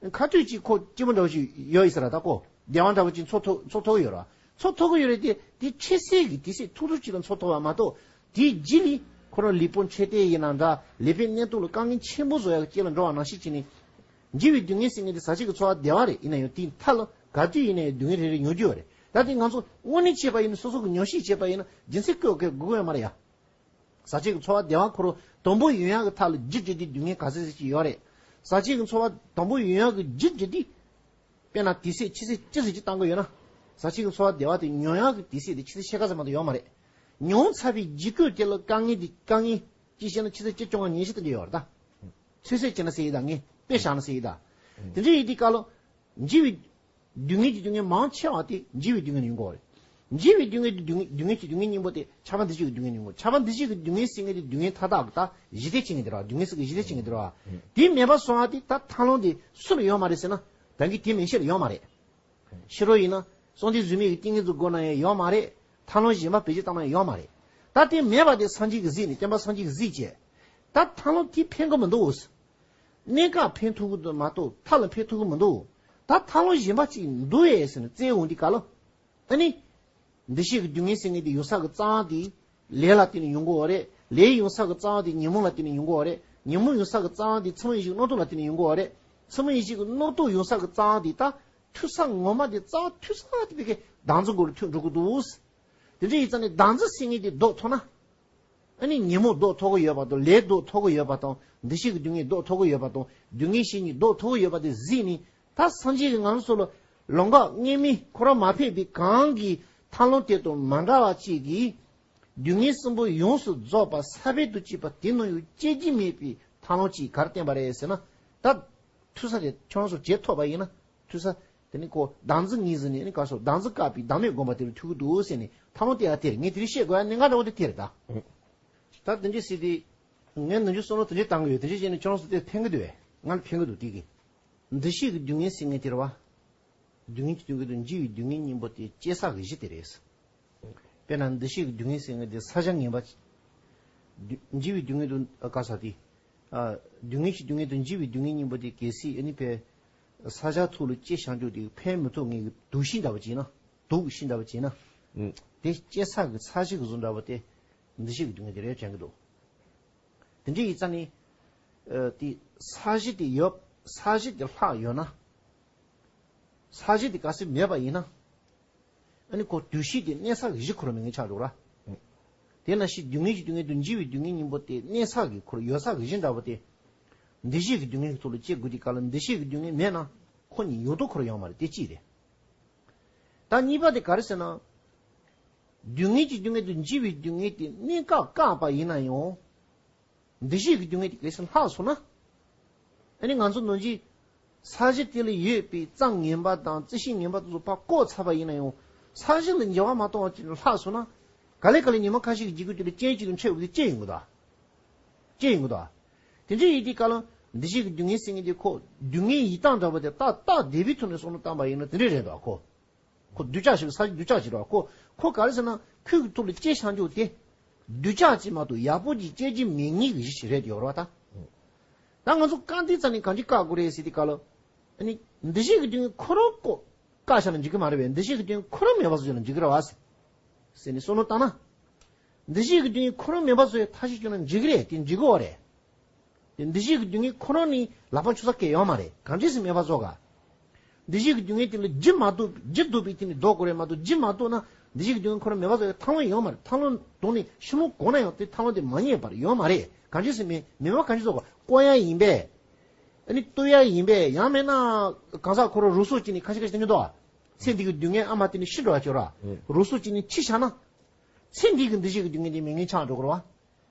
ཁ་ཐུག་ཅིག་ཁོ་སྐྱིད་པོ་འདྲ་བོ་ཞིག་ཡོད་ཡིན་ས་རེད་ད། ཁོ་བདེ་བ་འདྲ་བོ་ཅིག་ཚོར་ཐུབ་ཚོར་ཐུབ་ཀྱི་ཡོད་རེད་བ། ཚོར་ཐུབ་ཀྱི་ཡོད་རེད་དེ། དེ་ཆེད་གསལ་གྱི་དུས་ཚོད་ཐུང་ཐུང་ཅིག་ལ་ཚོར་ཐུབ་པ་མ་གཏོགས། དེའི་རྗེས་ལ་ཁོ་རང་ལུས་པོ་འཕྲོད་བསྟེན་ཡིན་ན་འདྲ། ལུས་པོའི་གནས་སྟངས་ལ་དཀའ་ངལ་ཆེན་པོ་བཟོ་ཡག་གི་རྐྱེན་ལ་འགྲོ་བ་ནང་བཞིན་བྱས་ནས། འཇིགས་པའི་སྡུག་བསྔལ་ཟེར་མཁན་དེ་ཟག་བཅས་ཀྱི་ཚོར་བ་བདེ་བ་རེད། ཡིན་ན་ཡང་དེའི་མཐའ་ལ་ག་དུས་ཡིན་ན་ཡང་སྡུག་བསྔལ་རེ་རེ་མྱོང་རྒྱུ་ཡོད་རེད། ད་དེ་ང་ཚོ་དངོས་གནས་བྱས་པ་ཡིན་ན། སོ་སོ་གི་ཉམས་ཞིབ་བྱས་པ་ཡིན་ན། རྒྱུ་མཚན་བཀོད་དགོས་དགོས་ཡོད་མ་རེད་ཡ། ཟག་བཅས་ཀྱི་ཚོར་བ་བདེ་བ་ཁོ་རང་དང་པོ་ཡོང་ཡག་གི་ཐབས་ལ་རྒྱུ་བརྗོད་དུས་སྡུག་བསྔལ་ག་ཚོད་ཅིག་ཡོད་རེད། ཟག་བཅས་ཀྱི་ཚོར་བ་དང་པོ་ཡོང་ཡག་གི་རྒྱུ་བརྗོད་དུས། དཔེར་ན་དུས་ཚོད་ཕྱི་ཚེས་གཅིག་ཙམ་ཅིག་བཏང་གི་ཡོད་ན། ཟག་བཅས་ཀྱི་ཚོར་བ་བདེ་བ་དེ་མྱོང་ཡག་གི་དུས་ཚོད་དེ་ཕྱི་ཚེས་ཕྱེད་ཀ་ཙམ་མ་གཏོགས་ཡོད་མ་རེད། མྱོང་ཚར་བའི་རྗེས་སྐབས་དེ་ལ་དཀའ་ངལ་དེ། དཀའ་ངལ་ཅིག་བཤད་ན་ཕྱི་ཚེས་བཅུ་བཅོ་ལྔ་ཉིན་ཤས་དེ་འདྲ་ཡོད་རེད་ད། ཚོད་བསྲེ་བྱས་ན་ཟེར་ཡིན་ད། ངས་དཔེ་བཞག་ན་ཟེར་ཡིན་ད། དེ་འདྲ་ཡིན་དུས་སྐབས་ལ། འཇིགས་པའི་སྡུག་བསྔལ་གྱི་སྡུག་བསྔལ་མང་ཆེ་བ་དེ་འཇིགས་པའི་སྡུག་བསྔལ་ཡིན་དགོས་རེད། འཇིགས་པའི་སྡུག་བསྔལ་དེ་སྡུག་བསྔལ་སྡུག་བསྔལ་གྱི་སྡུག་བསྔལ་སྙིང་པོ་དེ་ཆགས་པ་འདུ་ཤེས་ཀྱི་སྡུག་བསྔལ་ཡིན་དགོས། ཆགས་པ་འདུ་ཤེས་ཀྱི་སྡུག་བསྔལ་ཟེར་མཁན་དེ་སྡུག་བསྔལ་མཐའ་དག་གི་ད་ཞི་བདེ་བྱེད་མཁན་དེ་རེད་བ། སྡུག་བསྔལ་ཟེར་གྱི་ཞི་བདེ་བྱེད་མཁན་དེ་རེད་བ། དེ་མེད་པ་སོང་བ་དེ་ད་ཐབས་ལམ་དེ་སུ་ལ་ཡོད་མ་རེད་ཟེར་ན། ད་གིན་དེ་མིན་ཤེས་ལ་ཡོད་མ་རེད། ཕྱི་རོལ་ཡིན་ན་གསང་བདེ་གཟུགས་མེད་ཀྱི་ཏིང་ངེ་འཛིན་སྒོམ་ན་ཡང་ཡོད་མ་རེད། ཐབས་ལམ་གཞན་པ་བེད་སྤྱོད་བཏང་ན་ཡང་ཡོད་མ་རེད། ད་དེ་མེད་པ་དེ་སངས་རྒྱས་ཀྱིས་གཟིགས་ནས། སྟོན་པ་སངས་རྒྱས་ཀྱིས་གཟིགས་བྱས། ད་ཐབས་ལམ་དེ་ཕན་གྱི་མི་འདུག་གནས་སྐབས་ཕན་ཐོགས་ཀྱི་མ་གཏོགས་མཐའ་ལ་ཕན་ཐོགས་ཀྱི་མི་འདུག་ད་ཐབས་ལམ་གཞན་པ་ཅིག་འདུག་ཨེ་ཟེར་ནས་བཙལ་འོང་དུས་སྐབས་ལ། ཨ་ནི། འདུ་ཤེས་ཀྱི་སྡུག་བསྔལ་ཟེར་མཁན་དེ་ཡོང་ས་གི་རྩ་བ་དེ། ལས་ལ་བརྟེན་ནས་ཡོང་གི་ཡོད་རེད། ལས་ཡོང་ས་གི་རྩ་བ་དེ་ཉོན་མོངས་ལ་བརྟེན་ནས་ཡོང་གི་ཡོད་རེད། ཉོན་མོངས་ཡོང་ས་གི་རྩ་བ་དེ་ཚད་མ་ཡིད་བཞིན་རྣམ་རྟོག་ལ་བརྟེན་ནས་ཡོང་གི་ཡོད་རེད། ཚད་མ་ཡིད་བཞིན་གྱི་རྣམ་རྟོག་ཡོང་ས་གི་རྩ་བ་དེ་ད། འཐུས་ས་ངོ་མ་དེ། རྩ་བ་འཐུས་ས་དེ་བི་ཀའི་བདག་འཛིན་སྒོ་ལ་འཐུས་འགྲོ་གི་འདུག་དེ་འདྲ་ཡིན་ཙང་ནས་བདག་འཛིན་ཟེར་མཁན་དེ་ལྡོག་ཐུབ་ན། ཨ་ནི་ཉོན་མོངས་ལྡོག་ཐུབ་ཀྱི་ཡོད་པ་དང་། ལས་ལྡོག་ཐུབ་ཀྱི་ཡོད་པ་དང་། འདུ་ཤེས་ཀྱི་སྡུག་བསྔལ་ལྡོག་ཐུབ་ཀྱི་ཡོད་པ་དང་། སྡུག་བསྔལ་ཞེ་གཉིས་ལྡོག་ཐུབ་ཀྱི་ཡོད་པ་དེ་གཟིགས་ནས། ད་སངས་རྒྱས་ཀྱིས་ང་ཚོ་ལ་ལམ་ཁ་སྔོན་མའི་ཁོ་རང་མ་ཕེབས་པའི་གོང་གི་ཐབས་ལམ་དེ་དང་མ་འདྲ་བ་ཅིག་གིས། སྡུག་བསྔལ་གསུམ་པོ་ཡོངས་སུ་རྫོགས་པ་ས་བོན་དང་བཅས་པ་དེ་ནང་ཡང་སྐྱེ་རྒྱུ་མེད་པའི་ཐབས་ལམ་ཅིག་ག་རེ་བསྟན་པ་རེད་ཟེར་ན། ད་འཐུས་ས་དེ་ཁྱོད་རང་ཚོ་བྱེད་ཐུབ་པ་ཡིན་ན། འཐུས་ས་དེ་ནི་ཁོ་བདག་འཛིན་ངོས་ཟིན་ནས་ནི་ག་སོ། བདག་འཛིན་བཀག་པའི་བདག་མེད་སྒོམ་པ་དེ་ལ་ཐུག་གི་འདུག་ཟེར་ནས་ཐབས་ལམ་དེ་ཡང་དེ་རེད། ངས་དེ་རིང་བཤད་དགོས་ཡ་གནད་འགག་འདྲ་བོ་དེ་དེ་རེད་ད། ད་དེ་འདྲ་ཟེར་དུས། ངས་ནམ་རྒྱུན་བསམ་བློ་དེ་འདྲ་བཏང་གི་ཡོད། དེ་འདྲ་བྱས་ནས་ཁྱོད་རང་ཚོ་དེ་ཕན་གི་འདུག་བས། ང་ལ་ཕན་གི་འདུག་དེ་གི། འདུ་ཤེས་ཀྱི་སྡུག་བསྔལ་ཟེར་མཁན་དེ་རེད་བ། སྡུག་བསྔལ་གྱི་སྡུག་བསྔལ་དང་འཇིགས་པའི་སྡུག་བསྔལ་གཉིས་པོ་དེ་སྐྱེ་ས་གི་གཞི་དེ་རེད། དཔེར་ན་འདུ་ཤེས་ཀྱི་སྡུག་བསྔལ་ཟེར་མཁན་དེ་བསགས་བྱ་ངན་པ། སྡུག་འཇིགས་པའི་སྡུག་བསྔལ་དང་ག་ས་དེ། ཨ། སྡུག་བསྔལ་གྱི་སྡུག་བསྔལ་དང་འཇིགས་པའི་སྡུག་བསྔལ་གཉིས་པོ་དེ་གལ་སྲིད་ཨ་ནི་ཕར་བསགས་བྱ་ཐོག་ལ་སྐྱེས་བཞག་རྒྱུ་དེ་ཕན་མི་ཐོགས་མཁན་གྱི་དུག་ཤིང་འདྲ་བོ་ཅིག་ཡིན་ན། དུག་ཤིང་འདྲ་བ་བྱས་ན། ཨུ། དེ་སྐྱེ་ས་གི་ས་གཞི་གི་བཟོ་འདྲ་བ་དེ་འདུ་ཤེས་ཀྱི་སྡུག་བསྔལ་དེ་རེད་དྲན་གྱི་འདུག་དེ་འདྲ་ཡིན་ཙང་ནི། ཨ། དེ་ས་གཞི་དེ་ཡོད། ས་གཞི་དེ་ལྷག་ཡོད་ན། ས་གཞི་དེ་གལ་སྲིད་མེད་པ་ཡིན་ན། ཨ་ནི་ཁོ་འདུ་ཤེས་དེ་གནས་ས་གི་གཞི་ཁོ་རང་མེད་མཁན་ཆགས་འགྲོ་ར། དེ་ནང་བཞིན་སྡུག་བསྔལ་གྱི་སྡུག་བསྔལ་དུ་འཇིགས་པའི་སྡུག་བསྔལ་གཉིས་པོ་དེ་གནས་ས་གི་ཁོ་རང་ཡོད་ས་གི་གཞི་འདྲ་བོ་དེ། འདུ་ཤེས་ཀྱི་སྡུག་བསྔལ་གྱི་ཐོག་ལ་སྐྱེ་དགོས་དུས་སྐབས་ལ་འདུ་ཤེས་ཀྱི་སྡུག་བསྔལ་མེད་ན་ཁོ་གཉིས་ཡོད་དོ་ཁོ་རང་ཡོད་མ་རེད། དེ་གཅིག་རེད། ད་གཉིས་པ་དེ་ག་རེ་ཟེར་ན། སྡུག་བསྔལ་གྱི་སྡུག་བསྔལ་དུ་འཇིགས་པའི་སྡུག་བསྔལ་དེ་གནས་སྐབས་བཀག་པ་ཡིན་ན་ཡང་། འདུ་ཤེས་ཀྱི་སྡུག་བསྔལ་དེ་གལ་སྲིད་ལྷག་སོང་ན། ཨ་ནི་ང་ཚོ་ནང་བཞིན་ས་གཞི་དེ་ལ་ཡོད་པའི་རྩྭ་ངན་པ་དང་རྩི་ཤིང་ངན་པ་དེ་ཚོ་ཕར་བཀོག་ཚར་བ་ཡིན་ན་ཡང་། ས་གཞི་ལ་འགྱུར་བ་མ་གཏོང་བ་ཅིག་ལྷག་སོང་ན། ག་ལེ་ག་ལེ་ཉི་མ་ཁ་ཤས་ཀྱི་འཇིགས་སྐུལ་དེ་ལ་རྐྱེན་གཅིག་གིས་འཕྲད་འོས་པའི་རྐྱེན་ཡིན་དགོས་དོ། རྐྱེན་ཡིན་དགོས་དོ། དེ་འདྲ་ཡིན་དུས་སྐབས་ལ་འདུ་ཤེས་ཀྱི་སྡུག་བསྔལ་ཟེར་མཁན་དེ་ཁོ་སྡུག་བསྔལ་ཡི་དྭགས་འདྲ་བ་དེ་ཏག་ཏག་བདེ་བའི་ཐོག་ནས་བསམ་བློ་བཏང་པ་ཡིན་ན་དེ་འདྲ་རེད་དོ་ཁོ། ཁོ་སྡུག་ཅག་ཞིག་ས་གཞི་སྡུག་ཅག་ཞིག་རེད་བ། ཁོ་ཁོ་ག་རེ་ཟེར་ན་ཁོའི་གི་ཐོག་ལ་སྐྱེས་བཞག་རྒྱུ་དེ། སྡུག་ཅག་ཅིག་མ་གཏོགས་ཡག་པོ་ཅིག་སྐྱེ་རྒྱུ་མེད་མཁན་གྱི་གཞི་ཞིག་རེད་ཡོད་རེད་བ་ད། ད་ང་ཚོ་རྐང་འདི་རྩ་ནས་གང་ཅི་བཀག་དགོས་རེད་ཟེར་དུས་སྐབས་ལ། ཨ་ནི། འདུ་ཤེས་ཀྱི་སྡུག་བསྔལ་ཁོ་རང་ཀོ། བཀག་བཞག་ན་འགྲིག་གི་མ་རེད་པས། འདུ་ཤེས་ཀྱི་སྡུག་བསྔལ་ཁོ་རང་མེད་པ་བཟོ་བྱས་ན་འགྲིག་གི་རེད་བ། ཟེར་ནས་བསམ་བློ་བཏང་ན། འདུ་ཤེས་ཀྱི་སྡུག་བསྔལ་ཁོ་རང་མེད་པ་བཟོ་བའི་ཐབས་ཤེས་བྱུང་ན་འགྲིག་གི་རེད། དེ་འགྲིག་གི་ཡོད་རེད། དེ་འདུ་ཤེས་ཀྱི་སྡུག་བསྔལ་ཁོ་རང་ནི་ལག་པ་འཆོར་ས་གང་ཡང་ཡོད་མ་རེད། གང་འདྲས་སེ་མེད་པ་བཟོ་ག་འདུ་ཤེས་ཀྱི་སྡུག་བསྔལ་དེ་ལ་རྒྱུ་མ་ཐུབ། རྒྱུ་ཐུབ་པའི་དེ་ནི་ལྡོག་དགོས་རེད་མ་གཏོགས། རྒྱུ་མ་ཐུབ་ན་འདུ་ཤེས་ཀྱི་སྡུག་བསྔལ་ཁོ་རང་མེད་པ་བཟོ་བའི་ཐབས་ལམ་ཡོད་མ་རེད། ཐབས་ལམ་དོན་ནི་ཤི་ལོང་གོ་ན་ཡང་དེ་ཐབས་ལམ་དེ་མ་རྙེད་པར་ཡོད་མ་རེད། གང་འདྲས་སེ་མེད་མེད་པ་གང་འདྲས་བཟོ་ག་བཀོག་ཡ་ཡིན་པས། ཨ་ནི་གཏོར་ཡ་ཡིན་པས། ཡང་མིན་ན་གང་ཟག་ཁོ་རང་རུ་སོགས་ཀྱིས་ནི་ཁ་ཤས་ཁ་ཤས་དེ་ཉོ་དོ། ཚེ་འདི་གི་སྡུག་བསྔལ་ཨ་མ་དེ་ནི་ཤི་འགྲོ་བ་ཅོ་ར། རུ་སོགས་ཀྱིས་ནི་འཆི་བྱ་ན། ཚེ་འདི་གི་འདུ་ཤེས་ཀྱི་སྡུག་བསྔལ་དེ་མེད་མཁན་ཆགས་འགྲོ་གི་རེད་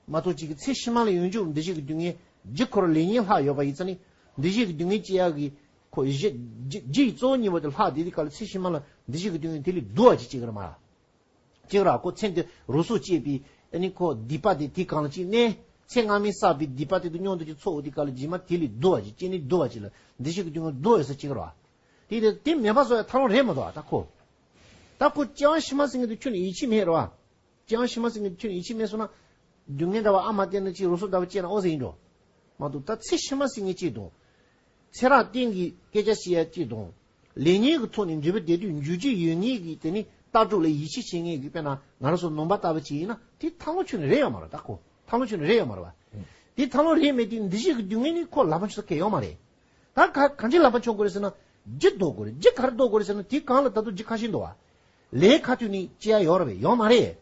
བ། མ་གཏོགས་ཅིག་གི་ཚེ་ཕྱི་མ་ལ་ཡོང་རྒྱུ་འདུ་ཤེས་ཀྱི་སྡུག་བསྔལ་རྒྱུ་ཁོ་རང་ལས་ཉོན་ལྷག་ཡོད་པ་ཡིན་ཙང་ནི། འདུ་ཤེས་ཀྱི་སྡུག་བསྔལ་སྐྱེ་ཡག་གི་ཁོ་གཞི་རྒྱུ་རྒྱུ་ཡི་གཙོ་བོ་གཉིས་པོ་དེ་ལྷག་བསྡད་དུས་སྐབས་ལ་ཚེ་ཕྱི་མ་ལ་འདུ་ཤེས་ཀྱི་སྡུག་བསྔལ་དེ་ལས་སྡུག་པ་ཅིག་སྐྱེ་གི་རེད་མ། སྐྱེ་གི་རེད་བ། ཁོ་ཚེ་འདི་རུ་སོགས་སྐྱེས་པའི་ཨ་ནི་ཁོ་སྡིག་པ་དེ་དེའི་སྒང་ལ་ཅིག་གནས། ཚེ་སྔ་མའི་བསགས་པའི་སྡིག་པ་དེ་དུ་མཉམ་དུ་ཅིག་ཚོགས་འོང་དུས་སྐབས་ལ་རྗེས་མ་དེ་ལས་སྡུག་པ་ཅིག་སྐྱེ་ནི་སྡུག་པ་ཅིག་ལ་འདུ་ཤེས་ཀྱི་སྡུག་བསྔལ་སྡུག་པ་ཡོད་ས་སྐྱེ་གི་རེད་བ། དེ་དེ་དེ་མེད་པ་བཟོ་ཡ་ཐབས་ལམ་རེད་མ་གཏོགས་ད་ཁོ། ད་ཁོ་སྐྱེ་བ་ཕྱི་མ་ཟེར་མཁན་དེ་ཁྱོན་ནས་ཡིད་ཆེས་མེད་རེད་བ། སྐྱེ་བ་ཕྱི་མ་ཟེར་མཁན་དེ་ཁྱོན་ནས་ཡིད་ཆེས་མེད་སོང་ན། སྡུག་བསྔལ་འདྲ་བ་ཨ་མ་བསྟན་ན་ཅིག་རུ་སོགས་འདྲ་བ་སྐྱེས་ན་ཨོ་ཟེར་ཡིན་འགྲོ། མ་གཏོགས་ད་ཚེ་ཕྱི་མ་ཟེར་མཁན་ཅིག་དང་། ཚེ་རབས་གཏན་གྱི་སྐད་ཆ་བཤད་ཡ་ཅིག་དང་། ལས་ཉོན་གྱི་ཐོག་ནས་འབྲས་བུ་དེ་དུས་འཇུག་རྒྱུ་ཡོད་མཁན་གྱི་དེ་ནི་ལྟ་གྲུབ་ལ་ཡིད་ཆེས་བྱེད་མཁན་གྱི་དཔེར་ན་ང་རང་ཚོ་ནང་པ་ལྟ་བུ་ཅིག་ཡིན་ན་དེ་ཐབས་ལམ་ཁྱོན་ནས་རེད་ཡོད་མ་རེད་ད་ཁོ། ཐབས་ལམ་ཁྱོན་ནས་རེད་ཡོད་མ་རེད་བ། དེ་ཐབས་ལམ་རེད་མེད་དེ་འདུ་ཤེས་ཀྱི་སྡུག་བསྔལ་ནི་ཁོ་ལག་པ་འཆོར་ས་གང་ཡང་ཡོད་མ་རེད། ད་ག་གང་ཅི་ལག་པ་འཆོར་དགོས་རེད་ཟེར་ན། རྒྱུ་ལྡོག་དགོས་རེད། རྒྱུ་ག་རེ་ལྡོག་དགོས་རེད་ཟེར་ན་དེའི་སྒང་ལ་ད་དུང་རྒྱུ་ཁ་ཤས་འདུག་བ། ལས་ཁ་ཐུག་ནི་སྐྱེ་ཡ་ཡོད་རེད་པས། ཡོད་མ་རེད།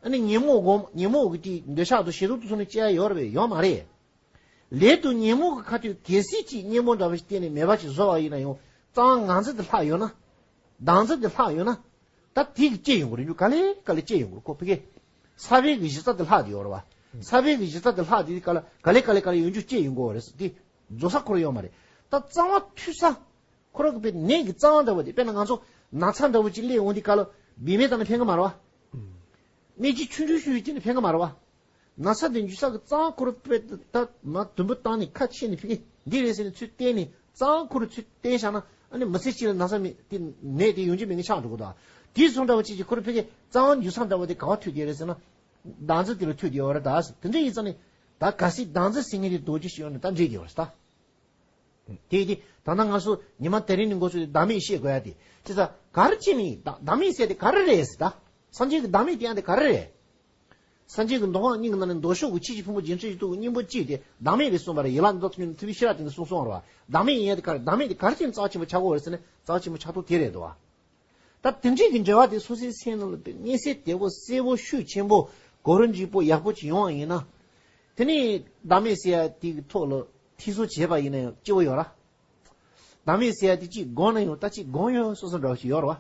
ཨ་ནི་ཉོན་མོངས་སྒོམ། ཉོན་མོངས་ཀྱི་དེ་འདོད་ཆགས་དང་ཞེ་སྡང་དུ་སོང་ནས་སྐྱེ་ཡ་ཡོད་རེད་པས། ཡོད་མ་རེད། ལས་དང་ཉོན་མོངས་ཀྱི་ཁ་ཐུག་གལ་སྲིད་ཅིག་གཉེན་པོ་འདྲ་བ་ཞིག་བསྟེན་ནས་མེད་པ་ཞིག་བཟོ་བ་ཡིན་ན་ཡང་རྩ་བ་ངང་ཚུལ་དེ་ལྷག་ཡོད་ན། སྡང་ཚུལ་དེ་ལྷག་ཡོད་ན། ད་དེ་གི་སྐྱེ་ཡོང་གི་རེད། འཇུ་ག་ལེ་ག་ལེ་སྐྱེ་ཡོང་གི་རེད། ཁོ་ཕ་གི་ས་བོན་གྱི་གཞི་རྩ་དེ་ལྷག་དེ་ཡོད་རེད་བ། ས་བོན་གྱི་གཞི་རྩ་དེ་ལྷག་དེ་ག་ལ་ག་ལེ་ག་ལེ་ག་ལེ་ཡོང་རྒྱུ་སྐྱེ་ཡོང་གི་རེད། དེ་རྫོགས་ས་ཁོ་རང་ཡོད་མ་རེད། ད་རྩ་བ་མཐུད་ས། ཁོ་རང་གི་པའི་ནད་ཀྱི་རྩ་བ་འདྲ་བོ་དེ། དཔེར་ན་ང་ཚོ་ན་ཚ་འདྲ་བོ་ཅིག་སླེབས་འོང་དུས་སྐབས་ལ་བེད་མེད་བཏང་ན་ཕན་གི་མ་རེད་བ། ནད་ཅིག་ཆུང་ཆུང་ཤོས་ཤིག་སྐྱེས་ན་ཕན་གི་མ་རེད་བ། ན་ཚ་དེ་འཇུ་ས་གི་རྩ་བ་ཁོ་རང་པས་ད་མ་དུམ་བུ་བཏང་ནས་ཁ་ཕྱེ་ནས་ཕ་གི་འདི་རེད་ཟེར་ནས་ཚུར་བསྟན་ནས་རྩ་བ་ཁོ་རང་ཚུར་བསྟན་བཞག་ན། ཨ་ནི་མི་ཚེ་གཅིག་ལ་ན་ཚ་མེད་དེ་ནད་དེ་ཡོང་རྒྱུ་མེད་མཁན་ཆགས་འགྲོ་གི་འདུག་དེའི་བཟོ་འདྲ་བ་ཅིག་གིས་ཁོ་རང་ཕ་གི་རྩ་བ་འཇུ་ས་འདྲ་བ་དེ་ག་བ་མཐུད་དེ་རེད་ཟེར་ན། སྡང་ཚུལ་དེ་ལ་མཐུད་དེ་ཡོད་རེད་ད། དེ་འདྲ་ཡིན་ཙང་ནི་ད་གལ་སྲིད་སྡང་ཚུལ་ཟེར་མཁན་དེ་ལྡོག་རྒྱུ་ཞིག་ཡོད་ན་ད་འགྲིག་གི་ཡོད་རེད་ད། དེ་དེ་ད་ལྟ་ང་ཚོ་ཉི་མ་དེ་རིང་ནས་འགོ་ཚུགས་ཏེ་བདག་མེད་བཤད་དགོས་ཡ་དེ་ཅི་ཙང་ག་རེ་བྱས་ནས་བདག་བདག་མེད་ཟེར་དེ་ག་རེ་རེད་ཟེར་ད། སངས་རྒྱས་ཀྱི་བདག་མེད་དེ་ཡང་དེ་ག་རེ་རེད། སངས་རྒྱས་ཀྱི་མདོ་སྔགས་རྙིང་གི་ནང་ནས་མདོ་ཕྱོགས་ཀྱི་ཆོས་ཀྱི་ཕུང་པོ་རྒྱན་ཆ་ཞིག་ཐུག་གི་སྙིང་པོ་གཅིག་དེ་བདག་མེད་རེད་གསུངས་པ་རེད། ཡན་ལག་མདོ་ཐོན་ཐུབ་པའི་ཤེས་རབ་དེ་ནས་གསུངས་སོང་བ་རེད་བ། བདག་མེད་ཡིན་ཡ་དེ་ག་རེ། བདག་མེད་དེ་ག་རེ་བྱས་ནས་རྩ་བ་ཆེན་པོ་ཆགས་ཀྱི་ཡོད་རེད་ཟེར་ན་རྩ་བ་ཆེན་པོ་ཆགས་ཐུབ་དེ་རེད་འདུག་བ། ད་དེ་འདྲས་ཀྱི་འབྲེལ་བ་དེ་སོ་སོའི་སེམས་ནང་ལ་དཔེ་མངོན་གསལ་དོད་པོ་གསལ་པོ་ཤུགས་ཆེན་པོ་གོ་རིམ་འདྲ་པོ་ཡག་པོ་ཅིག་ཡོང་བ་ཡིན་ན། དེ་ནས་བདག་མེད་ཟེར་ཡ་དེ་གི་ཐོག་ལ་ཐེ་ཚོམ་བྱས་པ་ཡིན་ན་ཡང་སྐྱིད་པོ་ཡོད་ར། བདག་མེད་ཟེར་ཡ་དེ་གཅིག་དགོངས་ན་ཡང་ད་གཅིག་དགོངས་ཡོད་སོ་སོ་འདྲ་བ་ཞིག་ཡོད་ར་བ།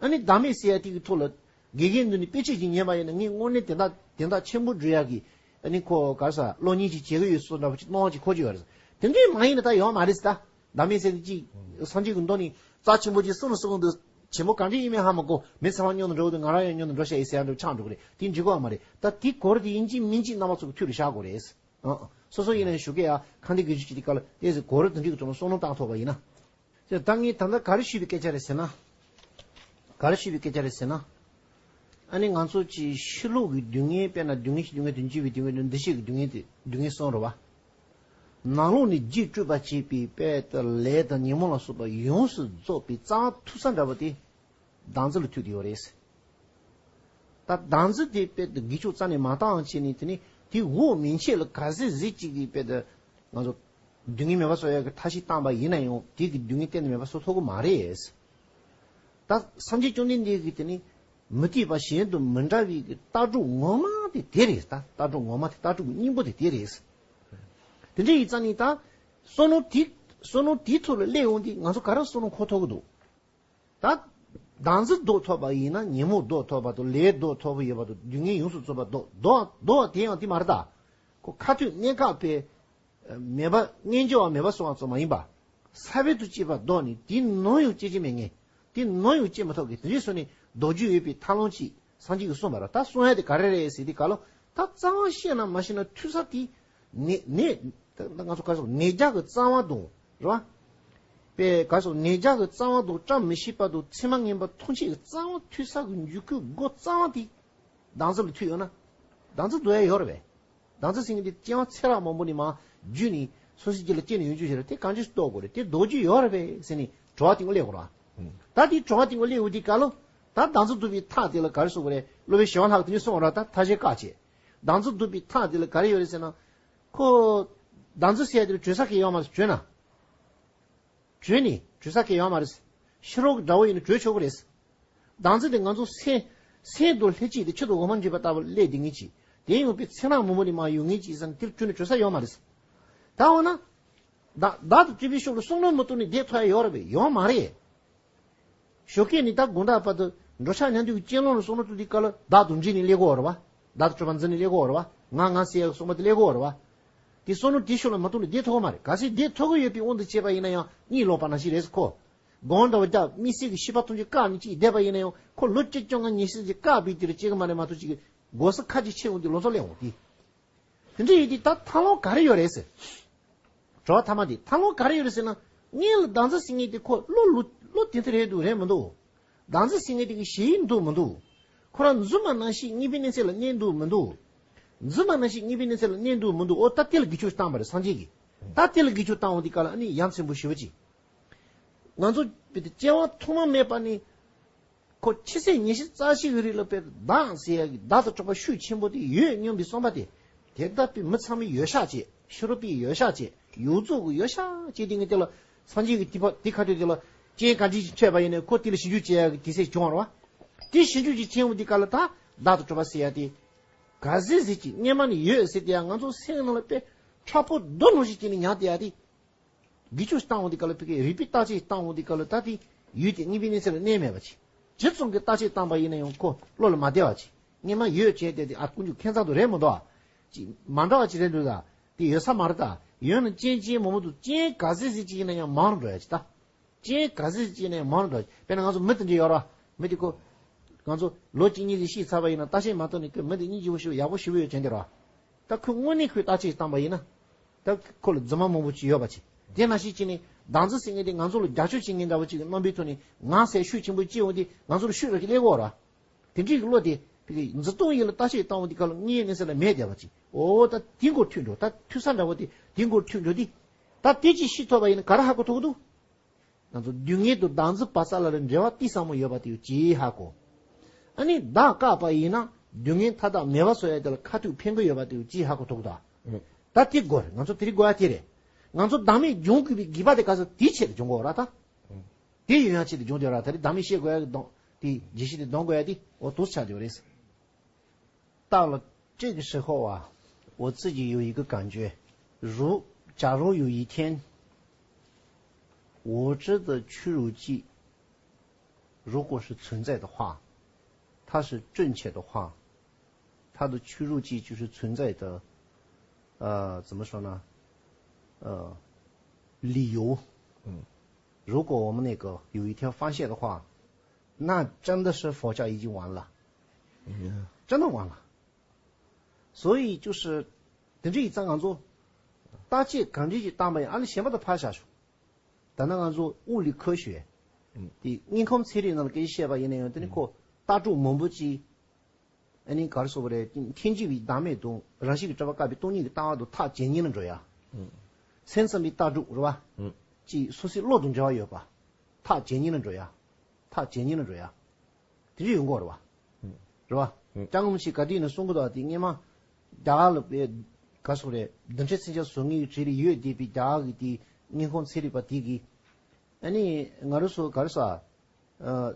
ཨ་ནི་བདག་མེད་ཟེར་ཡ་དེ་གི་ཐོག་ལ་དགེ་རྒན་འདི་ནས་དཔེ་ཆ་ཅིག་ཉན་པ་ཡིན་ན་ངས་དངོས་གནས་དོན་དག་དོན་དག་ཆེན་པོ་འགྲུབ་ཡ་གི། ཨ་ནི་ཁོ་ག་རེ་ཟ་གློག་བརྙན་ཅིག་བྱེད་ཀྱི་ཡོད་སོ་འདྲ་བ་ཅིག་སྣང་བ་ཅིག་འཁོར་གྱི་ཡོད་རེད། དེ་འདྲས་མ་ཡིན་ན་ད་ཡོད་མ་རེད་ཟེར་ད། བདག་མེད་ཟེར་དེ་གཅིག་སངས་རྒྱས་ཀྱི་མདོ་ནས་རྩ་ཆེན་པོ་ཅིག་གསུངས་ནས་གསུངས་འདུག་ཆེན་པོ་གང་འདྲ་ཡིན་མིན་ཧ་མ་གོ། མི་ཚང་མ་མཉམ་དུ་འགྲོ་གི་འདུག་ང་རང་ཡང་མཉམ་དུ་འགྲོ་ཤག་ཡིན་ཟེར་ཡ་འདྲ་ཆགས་འགྲོ་གི་རེད། དེ་འགྲིག་གི་ཡོད་མ་རེད། ད་དེ་གོ་ར་དེ་ཡིན་གཅིག་མིན་གཅིག་རྣམ་པ་ཚོ་གི་ཐུགས་ལ་བཞག་དགོས་རེད། ཨ། སོ་སོ་ཡིན་ན་ཞུ་གི་ཡ་ཁ་འདི་གི་ཞུ་ཅི་དེ་ག་ལ་དེ་ཟེར་གོ་ར་དེ་འདྲ་གི་ཐོག་ལ་བསམ་བློ་བཏང་ཐུབ་པ་ཡིན་ན། དེ་ད་ངས་ད་ལྟ་ག་རེ་ཞུས་པའི་སྐད་ཆ་རེད་ཟེར་ན། ག་རེ་ཞུས་པའི་སྐད་ཆ་རེད་ཟེར་ན། ཨ་ནི་ང་ཚོ་ཅིག་ཕྱི་ལོགས་ཀྱི་སྡུག་བསྔལ་དཔེར་ན་སྡུག་བསྔལ་གྱི་སྡུག་བསྔལ་དང་འཇིགས་པའི་སྡུག་བསྔལ་དང་འདུ་ཤེས་ཀྱི་སྡུག་བསྔལ་དེ་སྡུག་བསྔལ་གསུམ་རེད་བ། ནང་ལོགས་ནས་རྒྱུས་སྤྲོས་པ་བྱས་པའི་དཔལ་དང་ལས་དང་ཉོན་མོངས་ལ་སོགས་པ་ཡོངས་སུ་རྫོགས་པའི་རྩ་བ་མཐུད་ས་འདྲ་བ་དེ། བདག་འཛིན་ལ་ཐུག་བསྡད་ཡོད་རེད། ད་བདག་འཛིན་དེ་དཔེ་དེ་དགེ་ཕྱོགས་རྩ་ནས་མ་བཏང་བྱས་ནས། དེ་ནི་དེ་འོག་མིན་ཆད་ལ་ག་ཚོད་ཟིག་ཅིག་གིས་དཔེ་དེ་ང་ཚོ་སྡུག་བསྔལ་མེད་པ་བཟོ་ཡག་གི་ཐབས་ཤེས་བཏང་པ་ཡིན་ན་ཡང་། དེ་གི་སྡུག་བསྔལ་གཏན་ནས་མེད་པ་བཟོ་ཐུབ་ཀྱི་མ་རེད། ད་སངས་རྒྱས་བཅོམ་ལྡན་འདས་ཀྱིས་དེ་ནི་མུ་སྟེགས་པ་གཞན་དང་མི་འདྲ་བའི་གི་ལྟ་གྲུབ་ངོ་མ་དེ་དེ་རེད། ད་ལྟ་གྲུབ་ངོ་མ་དེ། ལྟ་གྲུབ་ཀྱི་སྙིང་པོ་དེ་དེ་རེད། དེ་འདྲ་ཡིན་ཙང་ནི་ད་བསམ་བློ་དེ་བསམ་བློ་དེའི་ཐོག་ལ་སླེབས་ཡོང་དུས་ང་ཚོ་ག་རེ་བསམ་བློ་འཁོར་ཐུབ་ཀྱི་འདུག་ད་བདག་འཛིན་ལྡོག་ཐུབ་པ་ཡིན་ན་ཉོན་མོངས་ལྡོག་ཐུབ་པ་དང་། ལས་ལྡོག་ཐུབ་པ་ཡོད་པ་དང་། སྡུག་བསྔལ་ཡོངས་སུ་རྫོགས་པ་ལྡོག་ལྡོག་ལྡོག་པ་དེ་ཡང་དེ་མ་རེད་ད། ཁོ་ཁ་ཐུག་གནད་འགག་པའི་མེད་པ། རྔན་སྦྱོར་བ་མེད་པ་སོང་བ་ཙམ་མ་ཡིན་པ། ས་བོན་དུ་སྐྱེས་པ་ལྡོག་ནས་དེའི་ནང་ཡང་སྐྱེ་རྒྱུ་མེད་མཁན། དེའི་ནང་ཡང་སྐྱེ་མི་ཐུབ་མཁན། དེ་འདྲ་སོང་ནས་ལྡོག་རྒྱུ་ཡོད་པའི་ཐབས་ལམ་ཅིག་སངས་རྒྱས་ཀྱིས་གསུངས་པ་རེད། ད་གསུང་ཡ་དེ་ག་རེ་རེད་ཟེར་དུས་སྐབས་ལ། ད་རྩ་བ་ཤེས་ན་མ་ཤེས་ན་འཐུས་ས་དེ་ནད་ནད་ད་ང་ཚོ་ག་རེ་ཟེར། ནད་བརྒྱ་གི་རྩ་བ་དང་རེད་བ། པས་ག་རེ་ཟེར། ནད་བརྒྱ་གི་རྩ་བ་དང་། བཀྲ་མི་ཤིས་པ་དང་། མཚན་མ་ངན་པ་ཐམས་ཅད་ཀྱི་རྩ་བ་འཐུས་ས་གི་འཇུག་སྒོ་རྩ་བ་དེ་བདག་འཛིན་ལ་ཐུག་ཡོད་ན། བདག་འཛིན་ལྡོག་ཡ་ཡོད་རེད་པས། བདག་འཛིན་ཟེར་མཁན་དེ་སྐྱེ་བ་ཚེ་རབས་མང་པོ་ནས་མར་བརྒྱུད་ནས་སོ་སོའི་རྒྱུད་ལ་སྐྱེས་ནས་ཡོང་རྒྱུ་ཞིག་རེད། དེ་གང་ཅི་ལྡོག་དགོས་རེད། དེ་ལྡོག་རྒྱུ་ཡོད་རེད་པས་ཟེར་ནས་དྲི་བ་དེ་ངོ་སླེབས་དགོས་རེད་བ། ད་དེ་དྲི་བ་དེ་ངོ་སླེབས་ཡོང་དུས་སྐབས་ལ། ད་བདག་འཛིན་ལྡོག་པའི་ཐབས་དེ་ལ་ག་རེ་གསུངས་པ་རེད། སློབ་དཔོན་ཞི་བ་ལྷ་གིས་དེ་འདྲ་གསུངས་པ་རེད། ད་ཐབས་ཤེས་བཀག་བྱས། བདག་འཛིན་ལྡོག་པའི་ཐབས་དེ་ལ་ག་རེ་ཡོད་རེད་ཟེར་ན། ཁོ་བདག་འཛིན་ཟེར་ཡ་དེ་ལ་གྲོལ་ས་གང་ཡང་ཡོད་མ་རེད། གྲོལ་ན། གྲོལ་ནས་གྲོལ་ས་གང་ཡང་ཡོད་མ་རེད། ཕྱི་རོལ་གྱི་དགྲ་བོ་ཡིན་ན་གྲོལ་ཆོག་གི་རེད། བདག་འཛིན་དེ་ང་ཚོ་སེམས་སེམས་དང་ལྷན་ཅིག་ཏུ་ཆུ་དང་འོ་མ་འདྲེས་པ་ལྟ་བུ་སླེབས་བསྡད་མཁན་ཅིག་དེ་ཡོང་པའི་ཚེ་རབས་མང་པོ་ནས་མར་ཡོང་མཁན་ཅིག་ཟེར་ན། དེ་ལ་གྲོལ་ནས་གྲོལ་ས་ཡོད་མ་རེད། ད་འོ་ན། བདག་བདག་ཏུ་གྲུབ་པའི་ཕྱོགས་ལ་བསམ་བློ་མ་བཏང་ནས་བསྡད་ཐུབ་ཡ་ཡོད་རེད་པས། ཡོད་མ་རེད། ཞོགས་ཀས་ནས་ད་དགོང་དག་བར་དུ་འགྲོ་འཆག་ཉལ་འདུག་གི་གཅེས་ལོང་ལ་བསམ་བློ་བཏང་དུས་སྐབས་ལ་བདག་ཏུ་འདྲེས་ནས་སླེབས་ཀྱི་ཡོད་རེད་བ། བདག་ཏུ་གྲུབ་པ་འཛིན་ནས་སླེབས་ཀྱི་ཡོད་རེད་བ། ང་ང་ཟེར་ཡག་གི་བསམ་པ་དེ་སླེབས་ཀྱི་ཡོད་རེད་བ། དེ་བསམ་བློ་དེའི་ཕྱོགས་ལ་མ་བཏང་ནས་བསྡད་ཐུབ་ཀྱི་མ་རེད། གལ་སྲིད་བསྡད་ཐུབ་ཀྱི་ཡོད་པའི་དབང་དུ་བྱས་པ་ཡིན་ན་ཡང་གཉིད་ལོག་པ་ནང་བཞིན་རེད་ཟེར། ཁོ་སྒོམ་འདྲ་བོ་རྒྱབ། དམིགས་བསལ་གྱི་ཤེས་པ་ཐམས་ཅད་བཀག་ནས་ཅིག་བསྡད་པ་ཡིན་ན་ཡང་། ཁོ་ལོ་བཅུ་བཅོ་ལྔ་ཉི་ཤུ་ཅིག་བཀག་པའི་དེ་ལ་སྐྱེ་གི་མ་རེད་མ་གཏོགས། ཅིག་གི་སྒོ་ས་ཁ་ཅིག་ཕྱེ་འོང་དུས་ལོ་ཚོད་སླེབས་འོང་དེ། དེ་འདྲ་ཡིན་དུས་ད་ཐབས་ལམ་ག་རེ་ཡོད་རེད་ཟེར། དྲི་བ་ཐ་མ་དེ། ཐབས་ལམ་ག་རེ་ཡོད་རེད་ཟེར་ན། སྔོན་ལ་བདག་འཛིན་ཟེར་མཁན་དེ་ཁོ་བློ་ལུ་བློ་དེ་ཚོ་རེད་འདུག་རེད་མི་འདུག་བདག་འཛིན་ཟེར་མཁན་དེ་གི་ཞེན་ཡུལ་འདུག་མི་འདུག་ཁོ་རང་རྫུན་མ་ནང་བཞིན་གཉིས་པའི་གནས་ཚད་ལ་གནས་འདུག་མི་འདུག་རྫུན་མ་ནང་བཞིན་གཉིས་པའི་གནས་ཚད་ལ་གནས་འདུག་མི་འདུག་འོ་ད་དེ་ལ་འགུལ་སྐྱོད་བཏང་བ་རེད་སངས་རྒྱས་ཀྱིས། ད་དེ་ལ་འགུལ་སྐྱོད་བཏང་འོང་དུས་སྐབས་ལ་ཨ་ནི་ཡ་མཚན་པོ་ཞེ་པོ་ཅིག་ང་ཚོ་བོད་དུ་སྐྱེ་བ་ཐོག་མ་མེད་པ་ནས་ཁོ་ཆུ་ཚོད་ཉི་ཤུ་རྩ་གཅིག་གི་རིང་ལ་དཔེ་བདག་ཟེར་ཡག་གི་བདག་ཏུ་གྲུབ་པ་ཤུགས་ཆེན་པོ་དེ་ཡོད་སྙམ་པའི་བསམ་པ་དེ། དེ་ལྟ་བུའི་མི་ཚང་མས་ཡོད་ཤག་བྱས། ཕྱི་རོལ་པས་ཡོད་ཤག་བྱས། ཡོངས་རྫོགས་ཀྱིས་ཡོད་ཤག་བྱས། དེ་ངས་དེ་ལ་སངས་རྒྱས་ཀྱི་དེ་ཕ་དེ་ཁ་ཐུག་དེ་ལ་རྐྱེན་ག་འདྲ་ཞིག་ཐེབས་པ་ཡིན་ནའི་ཁོ་དེ་ལ་ཞིབ་འཇུག་བྱེད་ཡག་གི་དུས་ཚོད་བྱུང་བ་རེད་བ། དེ་ཞིབ་འཇུག་ཅིག་བྱས་འོང་དུས་སྐབས་ལ་ད་བདག་ཏུ་གྲུབ་པ་ཟེར་ཡག་དེ་ག་ཚོད་ཟིག་ཅིག་སྔོན་མ་ནས་ཡོད་ཟེར་དེ་ཡང་ང་ཚོ་སེམས་ནང་ལ་དཔེ་ཕྲ་ཕུང་རྡོ་ནང་བཞིན་བྱས་ནས་ཉར་བསྡད་ཡག་དེ། འགུལ་སྐྱོད་བཏང་འོང་དུས་སྐབས་ལ། ཕ་གིའི་རིག་པའི་བརྟག་དཔྱད་བཏང་འོང་དུས་སྐབས་ལ། ད་དེ་ཡུལ་དེ་གཉིས་པའི་གནས་ཚད་ལ་གནས་མེད་པ་ཅིག་ཇི་ཙམ་གྱིས་བརྟག་དཔྱད་བཏང་པ་ཡིན་ན་ཡང་ཁོ་བློ་ལ་མ་བདེ་བ་ཅིག་སྔོན་མ་ཡོད་བྱས་ཏེ་དེ་ཨ་ཀུན་འཇུག་ཁེ་མཚར་དུ་རེད་མི་འདུག་ཨ། ཅིག་མ་འདྲ་བ་ཅིག་རེད་འདུག་ད། དེ་ཡོད་ས་མ་རེད་ད། ཡོད་ན་རྐྱེན་ཅན་མང་པོ་འདུག་རྐྱེན་ག་ཚོད་ཅིག་ཡིན་ན་ཡང་མང་རུ་འགྲོ་ཡ་ཅིག་ད། རྐྱེན་ག་ཚོད་ཅིག་ཡིན་ན་ཡང་མང་རུ་འགྲོ་ཡ་ཅིག་དཔེར་ན་ང་ཚོ་མི་དེ་འདྲ་ཡོད་ར། མི་དེ་ཁོ། ང་ཚོ་ལོ་གཅིག་གཉིས་ཅིག་ཤི་ཚར་བ་ཡིན་ན་བརྟག་དཔྱད་མ་བཏང་ནས་ཁོས་མི་དེ་སྙིང་རྗེ་པོ་ཞེ་པོ་ཡག་པོ་ཞེ་པོ་ཡོད་ཅན་དེ་ར། ད་ཁོས་དངོས་གནས་ཁོས་བརྟག་དཔྱད་བཏང་པ་ཡིན་ན། ད་ཁོ་ལ་རྫུན་མ་མང་པོ་ཅིག་ཡོད་པ་ཅིག་དེ་ནང་བཞིན་བྱས་ནས་བདག་འཛིན་ཟེར་མཁན་དེ་ང་ཚོ་ལ་རྒྱབ་སྐྱོར་བྱེད་མཁན་འདྲ་བོ་ཅིག་གི་རྣམ་པའི་ཐོག་ནས་ང་ཟེར་ཤུགས་ཆེན་པོ་སྐྱེ་འོང་དུས་ང་ཚོར་ཤུགས་ར་ཅིག་སླེབས་ཀྱི་ཡོད་ར། དེ་འདྲའི་གི་བློ་དེ་ཕ་གི་འཛིན་སྟངས་ཡིན་ལ་བརྟག་དཔྱད་བཏང་འོང་དུས་སྐབས་ལ་དངོས་ཡོད་གནས་ཚད་ལ་མེད་བསྡད་པ་ཅིག་འོ་ད་དེ་མགོ་འཐུད་འགྲོ། ད་འཐུད་ས་འདྲ་བོ་དེ་དེ་མགོ་འཐུད་འགྲོ་དུས། ད་དེ་ཅིག་ཤེས་ཐུབ་པ་ཡིན་ན་ག་རེ་ཧ་གོ་ཐུབ་ཀྱི་འདུག་ང་ཚོ་སྡུག་བསྔལ་དང་བདག་འཛིན་བར་ས་ལ་ལ་འབྲེལ་བ་ཏོག་ཙམ་ཡོད་པ་དེ་ཅིག་ཧ་གོ། ཨ་ནི་བདག་བཀག་པ་ཡིན་ན་སྡུག་བསྔལ་མཐའ་དག་མེད་པ་བཟོ་ཡ་དེ་ལ་ཁ་ཐུག་ཕན་གྱི་ཡོད་པ་དེ་ཅིག་ཧ་གོ་ཐུབ་ཀྱི་འདུག་ཨ། ཨང་། ད་དེ་དགོས་རེད། ང་ཚོ་དེ་རིགས་དགོས་ཡ་དེ་རེད། ང་ཚོ་བདག་མེད་སྦྱོང་དགོས་པའི་དགོས་པ་དེ་ག་ཚོད་དེའི་ཆེད་དུ་སྦྱོང་དགོས་ར་ད། ཨང་། དེ་ཡོང་ཡ་ཆེད་དུ་སྦྱོང་དགོས་ར། ད་རེས་བདག་མེད་ཤེས་དགོས་ཡ་གི་གདོང་དེ་རྒྱས་བཤད་དེ་གདོང་དགོས་ཡ་དེ་འོ་དུས་ཆགས་ཡོད་རེད། 到了这个时候啊，我自己有一个感觉，如假如有一天，无知的屈辱记，如果是存在的话，它是正确的话，它的屈辱记就是存在的，呃，怎么说呢？呃，理由。嗯。如果我们那个有一天发现的话，那真的是佛教已经完了。嗯。真的完了。 所以就是 དེ་འདྲ་ཡིན་ཙང་ང་ཚོ་བརྟག་དཔྱད་གང་འདྲ་ཞིག་བཏང་པ་ཡིན། ཨ་ནི་གཞན་པ་དང་ཕར་བཞག་ཤོག་ད་ནི་ང་ཚོ་物理科学 ཨང་། དེ་དངོས་ཁམས་ཚན་རིག་ནང་ལ་སྐད་ཆ་བཤད་པ་ཡིན་ན་ཡང་། དེ་ནི་ཁོ་ལྟ་གྲུབ་མང་པོ་ཅིག་ཨ་ནི་ག་རེ་ཟེར་དགོས་རེད། ཐེངས་གཅིག་པའི་བདག་མེད་དང་རང་བཞིན་གྱིས་གྲུབ་པ་བཀག་པའི་སྟོང་ཉིད་ཀྱི་ལྟ་བ་དང་ཐག་ཇེ་ཉེ་ལ་འགྲོ་ཡ། ཨང་། སེམས་ཙམ་པའི་ལྟ་གྲུབ་རེད་བ། ཨང་། ཅིག་སོ་སོའི་བློ་དང་འབྲེལ་བ་ཡོད་པ། ཐག་ཇེ་ཉེ་ལ་འགྲོ་ཡ། ཐག་ཇེ་ཉེ་ལ་འགྲོ་ཡ། དེ་འདྲ་ཡོང་གི་ཡོད་རེད་བ། རེད་བ། ལྕམ་ངོ་མི་ཤེས་ག་དུས་ཡིན་ན་གསུང་གི་འདུག་བ། དེ་སྔོན་མ་རྒྱ་གར་ལ་དཔེ་ག་སོགས་རེད། བདུན་ཕྲག་མཚོན་ཆ་བཟོ་མཁན་གྱི་གྲས་ལ་ཡོད་བསྡད་པའི་རྒྱ་གར་གྱི་དེ་སྔོན་ཁོང་ཚན་རིག་པ་དེ་གིས། ཨ་ནི་ང་རང་ཚོ་ག་རེ་ཟ།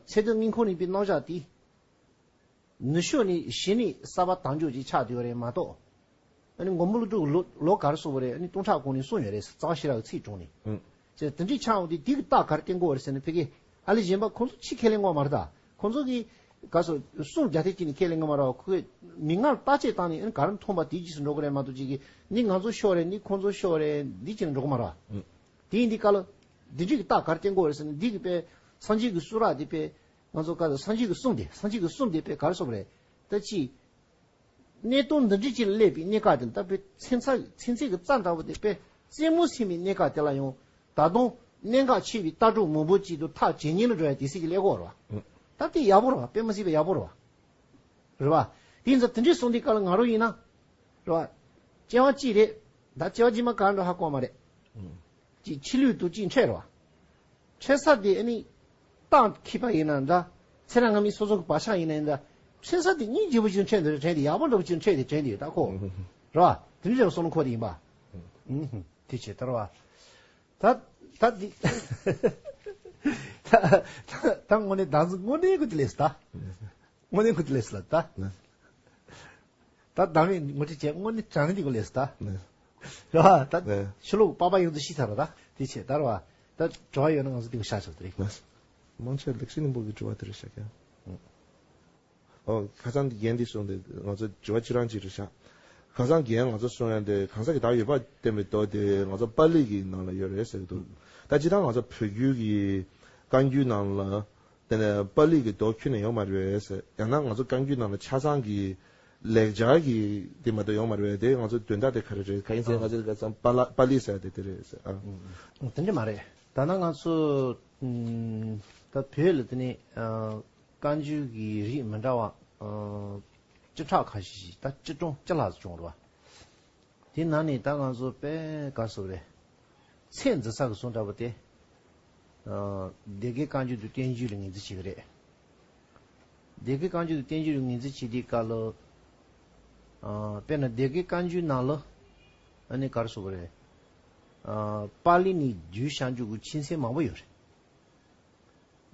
ཚད་ལྡན་སྔོན་ཁོང་རིག་པའི་རྣམ་གཞག་དེ། ནུབ་ཕྱོགས་ནས་གཞི་ནས་གསར་པ་དར་འཇུག་ཅིག་ཆགས་བསྡད་ཡོད་རེད་མ་གཏོགས། ཨ་ནི་མགོན་པོ་ཀླུ་སྒྲུབ་ལོ་ལོ་ག་རེ་སོང་བ་རེད། ཨ་ནི་སྟོང་ཕྲག་གོང་ནས་གསུངས་ཡོད་རེད། རྩ་བ་ཤེས་རབ་ཀྱི་ཚིག་དྲུང་ནས། ཨུ། ཅེས་དེ་འདྲའི་ཆགས་འོང་དུས་དེ་གི་རྟགས་ག་རེ་བསྟན་གྱི་ཡོད་རེད་ཟེར་ན། ཕ་གི་ཨ་ལེ་གཞན་པ་ཁོང་ཚོ་ཅིག་ཁས་ལེན་གྱི་ཡོད་མ་རེད་ད། ཁོང་ཚོ་གི་ག་སོ་གསུང་རྒྱ་ཐེ་ཅིག་ནས་ཁས་ལེན་གྱི་མ་རེད་བ། ཁོ་གི་མིག་སྔར་བརྟག་དཔྱད་བཏང་ནས་ཨ་ནི་ག་རེ་མཐོང་པ་དེའི་རྗེས་སུ་འགྲོ་གི་རེད་མ་གཏོགས། ཅིག་གི་ནི་ང་ཚོ་ཤོར་རེད། ནི་ཁོང་ཚོ་ཤོར་རེད། འདི་ཅིག་ནས་འགྲོ་གི་མ་རེད་བ། ཨུ། དེ་ཡིན་དུས་སྐབས་ལ་འདི་འདྲའི་གི་རྟགས་ག་རེ་བསྟན་གྱི་ཡོད་རེད་ཟེར་ན། འདི་གི་དཔེ་སངས་རྒྱས་ཀྱི་གསུང་རབ་དེ་དཔེ། ང་ཚོ་ག་ཚོད་སངས་རྒྱས་ཀྱི་གསུང་དེ། སངས་རྒྱས་ཀྱི་གསུང་དེ་དཔེ་ག་རེ་སོང་བ་རེད། ད་ཅི། གནས་སྟངས་འདི་འདྲ་ཅིག་ལ་སླེབས་པའི་གནས་སྐབས་དེ། ད་དཔེ་ཚན་རྩལ་ཚན་རྩལ་གྱི་རྩ་འདྲ་བོ་དེ་དཔེ་རྩེད་མོ་ཟེར་བའི་གནས་སྐབས་དེ་ལ་ཡང་ད་དུང་གནད་འགག་ཆེ་བའི་ལྟ་གྲུབ་མང་པོ་ཅིག་ཏུ་ཐག་ཇེ་ཉེ་ལ་འགྲོ་ཡ་དེ་སྲིད་ཀྱི་ཀླད་ཀོར་རེད་བ། ཨུ། ད་དེ་ཡག་པོ་རེད་བ། དཔེ་མི་སྲིད་པའི་ཡག་པོ་རེད་བ། རེད་བ། དེ་ཡིན་ཙང་དེ་འདྲའི་སོང་དུས་སྐབས་ལ་ང་རང་ཡིན་ན། རེད་བ། སྐྱེ་བ་གཅིག་རེད། ད་སྐྱེ་བ་རྗེས་མ་ག་འགྲོ་ཧ་གོ་མ་རེད། ཨུ། ཅིག་ཕྱི་ལུས་དུ་ཅིག་འཕྲད་རེད་བ། འཕྲད་ས་དེ་ཨ་ནི་རྟགས་འཁྱེར་པ་ཡིན་ན་འདྲ། ཚེ་རབས་སྔ་མའི་སོ་སོ་གི་བག་ཆགས་ཡིན་ན་འདྲ། འཕྲད་ས་དེ་སྙིང་རྗེ་པོ་ཅིག་འཕྲད་འདི་རེད། དྲན་དེ་ཡག་པོ་འདྲ་པོ་ཅིག་འཕྲད་དེ་དྲན་དེ་ཡོད་ད་ཁོ། རེད་བ། དེ་འདྲ་བསམ་བློ་འཁོར་དེ་ཡིན་པ། ཨུ་ཧུ། དེ་བྱས་ད་རེད་བ། ད་ད་འདི་ད་ད་ད་དངོས་གནས་ད་དངོས་གནས་ཀྱི་དེ་ལས་ད། དངོས་གནས་ཁུ་ལས་ལ་ད། ད་ད་མི་ངོ་ཅི་བྱས་དངོས་གནས་དྲང་གནས་འདི་གོ་ལས་ད། རེད་བ། ད་ཕྱི་ལོགས་པགས་པ་ཡོངས་སུ་ཤི་ཚར་བ་ད། དེ་བྱས་ད་རེད་བ། ད་དྲི་བ་ཡོད་ན་ང་ཚོ་འདི་ག་ཤ་ཆོག་དེ་རེད། མང་ཆེ་ལེགས་བཤད་སྙིང་པོ་གི་དྲི་བ་དེ་རེད་ཤག་ཀྱང་། ཨོ་ཁ་སང་འདི་རྒན་འདི་གསུངས་ཏེ་ང་ཚོ་དྲི་བ་ཅི་རང་ཅི་རེད་ཤག་ཁ་སང་རྒན་ང་ཚོ་གསུང་ཡ་དེ་གང་ཟག་གི་བདག་ཡོད་པ་བསྟན་པའི་མདོ་དེ་ང་ཚོ་པཱ་ལི་གི་ནང་ལ་ཡོད་རེད་ཟེར་གི་འདུག་ད་ཅི་ད་ང་ཚོ་བོད་བརྒྱུད་ཀྱི་བཀའ་འགྱུར་ནང་ལ། དེ་ནས་པཱ་ལི་གི་མདོ་ཁྱོན་ནས་ཡོད་མ་རེད་པས། ཡང་ན་ང་ཚོ་བཀའ་འགྱུར་ནང་ལ་ཆ་ཚང་གི་ལེགས་སྦྱར་གྱི་དེ་མ་གཏོགས་ཡོད་མ་རེད་པས། དེ་ང་ཚོ་དོན་དག་དེ་ག་རེ་རེད། གང་ཡིན་ཟེར་ང་ཚོ་ཁ་སང་པཱ་ལ་པཱ་ལི་ཟེར་དེ་དེ་རེད་ཟེར། ཨ། ཨ། དེ་འདྲ་མ་རེད། ད་ནང་ང་ཚོ་ཨམ། ད་བོད་ལ་དེ་ནས་ཨ། བཀའ་འགྱུར་གྱི་རིགས་མི་འདྲ་བ་ཨ། བཅུ་ཕྲག་ཁ་ཤས་ཤིག་ད་བཅུ་སྟོང་བཅུ་ལྷག་ཙམ་བྱུང་རེད་པ། དེ་ནང་ནས་ད་ང་ཚོ་དཔེ་ག་སོ་རེད། ཚད་འཛིན་ས་གི་གསུང་འདྲ་པོ་དེ། ཨ། སྡེ་དགེ་བཀའ་འགྱུར་དུ་བསྟན་འགྱུར་ལ་ངོས་འཛིན་བྱེད་ཀྱི་རེད། སྡེ་དགེ་བཀའ་འགྱུར་དུ་བསྟན་འགྱུར་ལ་ངོས་འཛིན་བྱེད་དུས་སྐབས་ལ། ཨ། དཔེར་ན་སྡེ་དགེ་བཀའ་འགྱུར་ནང་ལ་ཨ་ནི་ག་རེ་ཟེར་དགོས་རེད། ཨ། པཱ་ལི་ནས་བསྒྱུར་བཞག་འཇུག་གི་མཁྱེན་ཚད་མང་པོ་ཡོད་རེད།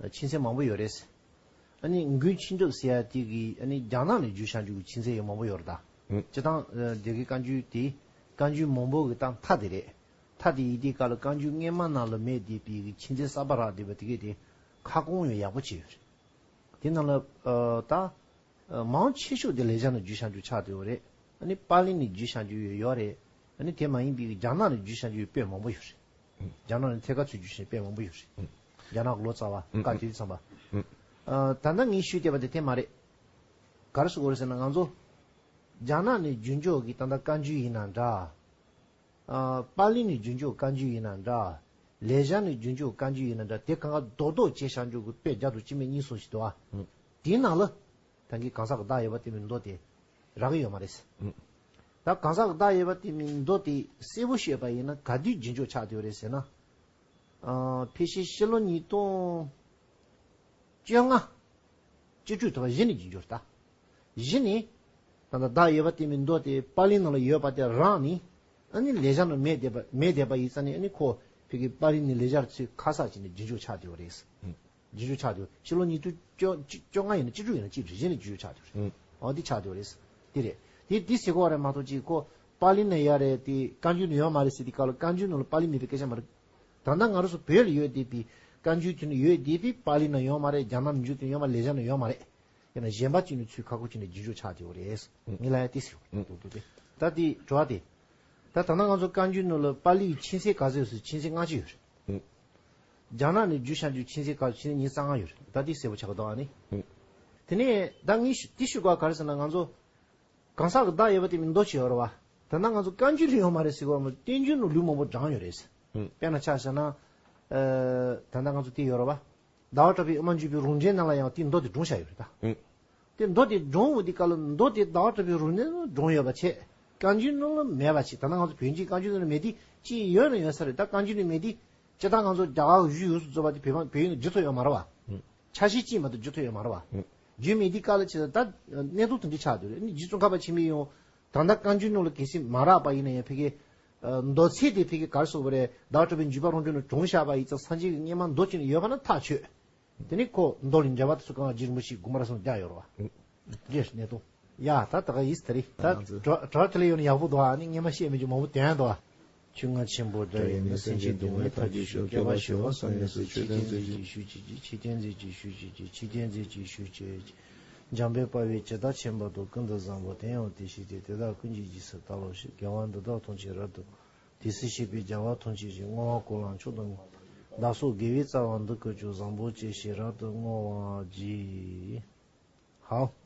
མཁྱེན་ཚད་མང་པོ་ཡོད་རེད། ཨ་ནི་མགོན་ཆེན་གྲུབ་ཟེར་ཡ་དེ་གིས་ཨ་ནི་རྒྱ་ནག་ནས་བསྒྱུར་བཞག་འཇུག་གི་མཁྱེན་ཚད་ཡང་མང་པོ་ཡོད་རེད་ད། ཨུ། སྤྱིར་བཏང་ཨ་སྡེ་དགེ་བཀའ་འགྱུར་དེ་བཀའ་འགྱུར་མང་པོ་གི་ད་མཐའ་དེ་རེད། མཐའ་དེ་ཡིན་དུས་སྐབས་ལ་བཀའ་འགྱུར་སྔོན་མ་ནང་ལ་མེད་བསྡད་པའི་གི་མཁྱེན་ཚད་གསར་པ་རག་བསྡད་པ་དེ་གས་དེ་ཁ་སྐོང་ཡང་ཡག་པོ་བྱས་ཡོད་རེད། དེ་ནང་ལ་ཨ་ད། མང་ཆེ་ཤོས་དེ་ལེགས་སྦྱར་ནས་བསྒྱུར་བཞག་འཇུག་ཆགས་བསྡད་ཡོད་རེད། ཨ་ནི་པཱ་ལི་ནས་བསྒྱུར་བཞག་འཇུག་ཡོད་ཡོད་རེད། ཨ་ནི་དེ་མ་ཡིན་པའི་རྒྱ་ནག་ནས་བསྒྱུར་བཞག་འཇུག་ཡོད་དཔེ་མང་པོ་ཡོད་རེད། རྒྱ་ནག་ནས་ཐད་ཀར་ཚུར་བསྒྱུར་བཞག་དཔེ་མང་པོ་ཡོད་རེད། རྒྱ་ནག་གི་ལོ་ཙཱ་བ་བཀའ་བརྒྱུད་ཚང་མ། ཨ། ད་ལྟ་ངས་ཞུས་བསྡད་པ་དེ་དེ་མ་རེད། ག་རེ་ཟེར་དགོས་རེད་ཟེར་ན་ང་ཚོ་རྒྱ་ནག་ནས་བསྒྱུར་འཇུག་གི་ད་ལྟ་བཀའ་འགྱུར་ཡིན་ན་འདྲ། ཨ། པཱ་ལི་ནས་བསྒྱུར་འཇུག་བཀའ་འགྱུར་ཡིན་ན་འདྲ། ལེགས་སྦྱར་ནས་བསྒྱུར་འཇུག་བཀའ་འགྱུར་ཡིན་ན་འདྲ། དེ་གང་ག་རྡོག་རྡོག་བྱས་བཞག་འཇུག་གི་དཔེ་བརྒྱ་དང་བཅུ་མེད་གཉིས་གསུམ་ཞིག་འདུག་ཨ། ཨུ། དེའི་ནང་ལ་ད་གིན་གང་ཟག་གི་བདག་ཡོད་པ་བསྟན་པའི་མདོ་དེ་རག་གི་ཡོད་མ་རེད། ཨུ། ད་གང་ཟག་གི་བདག་ཡོད་པ་བསྟན་པའི་མདོ་དེ་གསལ་པོ་ཤོད་པ་ཡིན་ན་ག་དུས་རྒྱུན་འཇོག་ཆགས་བསྡད་ཡོད་རེད་ཟེར་ན། ཨ། ཕལ་ཆེར་ཕྱི་ལོ་ཉིས་སྟོང་བཅོ་ལྔ། བཅུ་དྲུག་ཐོག་གཞི་ནས་རྒྱུན་འཇོག་ད། གཞི་ནས། ད་ལྟ་བདག་ཡོད་པ་བསྟན་པའི་མདོ་དེ་པཱ་ལི་ནང་ལ་ཡོད་པ་དེ་རག་ནས། ཨ་ནི་ལེགས་སྦྱར་ནང་མེད་བསྡད་པ་མེད་བསྡད་པ་ཡིན་ཙང་ནས། ཨ་ནི་ཁོ་ཕ་གི་པཱ་ལི་ནས་ལེགས་སྦྱར་ཚུར་ཁ་གསབ་བྱས་ནས་རྒྱུན་འཇོག་ཆགས་བསྡད་ཡོད་རེད། ཨུ། རྒྱུན་འཇོག་ཆགས་བསྡད་ཡོད། ཕྱི་ལོ་ཉིས་སྟོང་བཅོ་བཅོ་ལྔ་ཡིན་ན་བཅུ་དྲུག་ཡིན་ན་གཅིག་རེད། གཞི་ནས་རྒྱུན་འཇོག་ཆགས་བསྡད་ཡོད་རེད། ཨུ། འོ་འདི་ཆགས་བསྡད་ཡོད་རེད། དེ་རེད། དེ་དེ་ཟེར་གོ་བ་རེད་མ་གཏོགས་ཅིག་ཁོ་པཱ་ལི་ནས་ཡོད་རེད་དེ་བཀའ་འགྱུར་ནས་ཡོད་མ་རེད་ཟེར་དུས་སྐབས་ལ་བཀའ་འགྱུར་ནང་ལ་པཱ་ལི་མེད་པའི་སྐད་ཆ་མ་རེད། ད་ལྟ་ང་རང་ཚོ་བོད་ལ་ཡོད་བསྡད་པའི་བཀའ་འགྱུར་དེ་ནི་ཡོད་བསྡད་པའི་པཱ་ལི་ནང་ཡོད་མ་རེད། རྒྱ་ནག་ནས་བསྒྱུར་དེ་ཡོད་མ་རེད། ལེགས་སྦྱར་ནང་ཡོད་མ་རེད། ཡང་ན་གཞན་པ་གཅིག་ནས་ཚུར་ཁ་སྐོང་བྱས་ནས་རྒྱུན་འཇོག་ཆགས་བསྡད་ཡོད་རེད། ཨུ། ངས་ལབ་ཡ་དེ་ཟེར་བ། ཨུ། ད་དེ་དྲི་བ་དེ། ད་ད་ལྟ་ང་ཚོ་བཀའ་འགྱུར་ནང་ལ་པཱ་ལི་ཡི་མཁྱེན་ཚད་ག་ཚོད་ཡོད་ཟེར། མཁྱེན་ཚད་ལྔ་བཅུ་ཡོད་རེད། ཨུ། རྒྱ་ནག་ནས་བསྒྱུར་བཞག་རྒྱུ་མཁྱེན་ཚད་ག་ཚོད། མཁྱེན་ཚད་ཉི་ཤུ་རྩ་ལྔ་ཡོད་རེད། ད་དེ་གསལ་པོ་ཆགས་ཀྱི་འདུག་ཨ་ནི། ཨུ། དེ་ནས་ད་ངས་ཞུ་དེ་ཞུ་དགོས་ག་རེ་ཟེར་ན་ང་ཚོ། གང་ཟག་གི་བདག་ཡོད་པ་དེ་མིན་མདོ་ཆེ་བ་རེད་བ། ད་ལྟ་ང་ཚོ་བཀའ་འགྱུར་ལ་ཡོད་མ་རེད་ཟེར་གོ་མོ། བསྟན་འགྱུར་ནང་ལུགས་མང་པོ་བགྲངས་ཡོད་རེད། ཨུ། དཔེར་ན་ཆ་བཞག་ན། ཨ། ད་ལྟ་ང་ཚོ་དེ་ཡོད་རེད་བ། ཟླ་བ་གྲགས་པའི་དབུ་མ་འཇུག་པའི་རང་འགྲེལ་ནང་ལ་ཡང་དེ་མདོ་དེ་བགྲངས་བཞག་ཡོད་རེད་ད། ཨུ། དེ་མདོ་དེ་བགྲངས་འོང་དུས་སྐབས་ལ་མདོ་དེ་ཟླ་བ་གྲགས་པའི་རང་འགྲེལ་ནང་བགྲངས་ཡོད་པ་བྱས། བཀའ་འགྱུར་ནང་ལ་མེད་པ་བྱས། ད་ལྟ་ང་ཚོ་བོད་བརྒྱུད་བཀའ་འགྱུར་ནང་ལ་མེད་དུས་ཅིག་ཡོད་ན་ཡོད་ས་རེད། ད་བཀའ་འགྱུར་ནང་མེད་དུས་སྤྱིར་བཏང་ང་ཚོ་རྒྱ་གར་གཞུང་ཡོངས་སུ་རྫོགས་པ་དེ་བོད་པ་བོད་ཡིག་ནང་བསྒྱུར་ཐུབ་ཡོད་མ་རེད་བ། ཨུ། ཆ་ཤས་གཅིག་མ་གཏོགས་བསྒྱུར་ཐུབ་ཡོད་མ་རེད་བ། ཨུ། རྒྱུད་སྨད་ལྡེའི་བཀའ་ལ་བྱས་ཙང་ད་གནད་དོན་དེ་འདྲ་ཆགས་འདུག་རེད། ཨ་ནི་རྗེ་ཙོང་ཁ་པ་ཆེན་པོས་ཡང་ད་ལྟ་བཀའ་འགྱུར་ནང་ལ་གལ་སྲིད་མ་རག་པ་ཡིན་ན་ཡང་ཕ་གི་མདོ་ཚིག་དེ་ཕ་གི་ག་རེ་ཟེར་དགོས་རེད། ཟླ་བ་གྲགས་པའི་འཇུག་པ་རང་བྱུང་ནས་གྲོངས་བཞག་པ་ཡིན་ཙང་སངས་རྒྱས་ཀྱི་སྔོན་མ་མདོ་གཅིག་ནས་ཡོད་པ་ན་ཐག་ཆོད། དེ་ནི་ཁོ་མདོ་ལ་འགྲེལ་པ་དེ་ཚོ་གང་ལ་རྗེ་རིན་པོ་ཆེས་དགོངས་པ་རབ་གསལ་རྒྱག་ཡོད་རེད་བ། འདི་གནད་དོན། ཡ་ད་ད་ག་ཡིས་དེ་རེད། ད་ང་ཚོ་གྲོགས་གྲོགས་དེ་ལས་ཡོད་ན་ཡག་པོ་འདུག་ཨ་ནི་སྔོན་མ་བཤད་མི་རྒྱུ་མང་པོ་དོན་འདུག་ཨ། ཆོས་རྔ་ཆེན་པོ་སྒྲ་ཡིས་ནི། སེམས་ཅན་སྡུག་བསྔལ་མཐར་གྱིས་ཕྱིར། བསྐལ་པ་བྱེ་བ་གསུམ་ཡོངས་སུ། ཆོས་བསྟན་མཛོད་ཅིག་ཞུ་བྱེད་ཀྱི། ཆོས་བསྟན་མཛོད་ཅིག་ཞུ་བྱེད་ཀྱི། འཇམ་དཔལ་དཔའ་བོས་ཇི་ལྟར་མཁྱེན་པ་དང་། ཀུན་ཏུ་བཟང་པོ་དེ་ཡང་དེ་བཞིན་ཏེ། དེ་དག་ཀུན་གྱི་རྗེས་སུ་བདག་སློབ་ཕྱིར། དགེ་བ་འདི་དག་ཐམས་ཅད་རབ་ཏུ། དེ་སྲིད་བཤད་པའི་རྒྱལ་བ་ཐམས་ཅད་ཀྱིས། བསྔོ་བ་ཀུན་ལ་མཆོག་ཏུ་བསྔོ། བདག་སོགས་དགེ་བའི་རྩ་བ་འདི་ཀུན་ཀྱང་། བཟང་པོ་སྤྱོད་ཕྱིར་རབ་ཏུ་བསྔོ་བར་བགྱི། ཧའོ།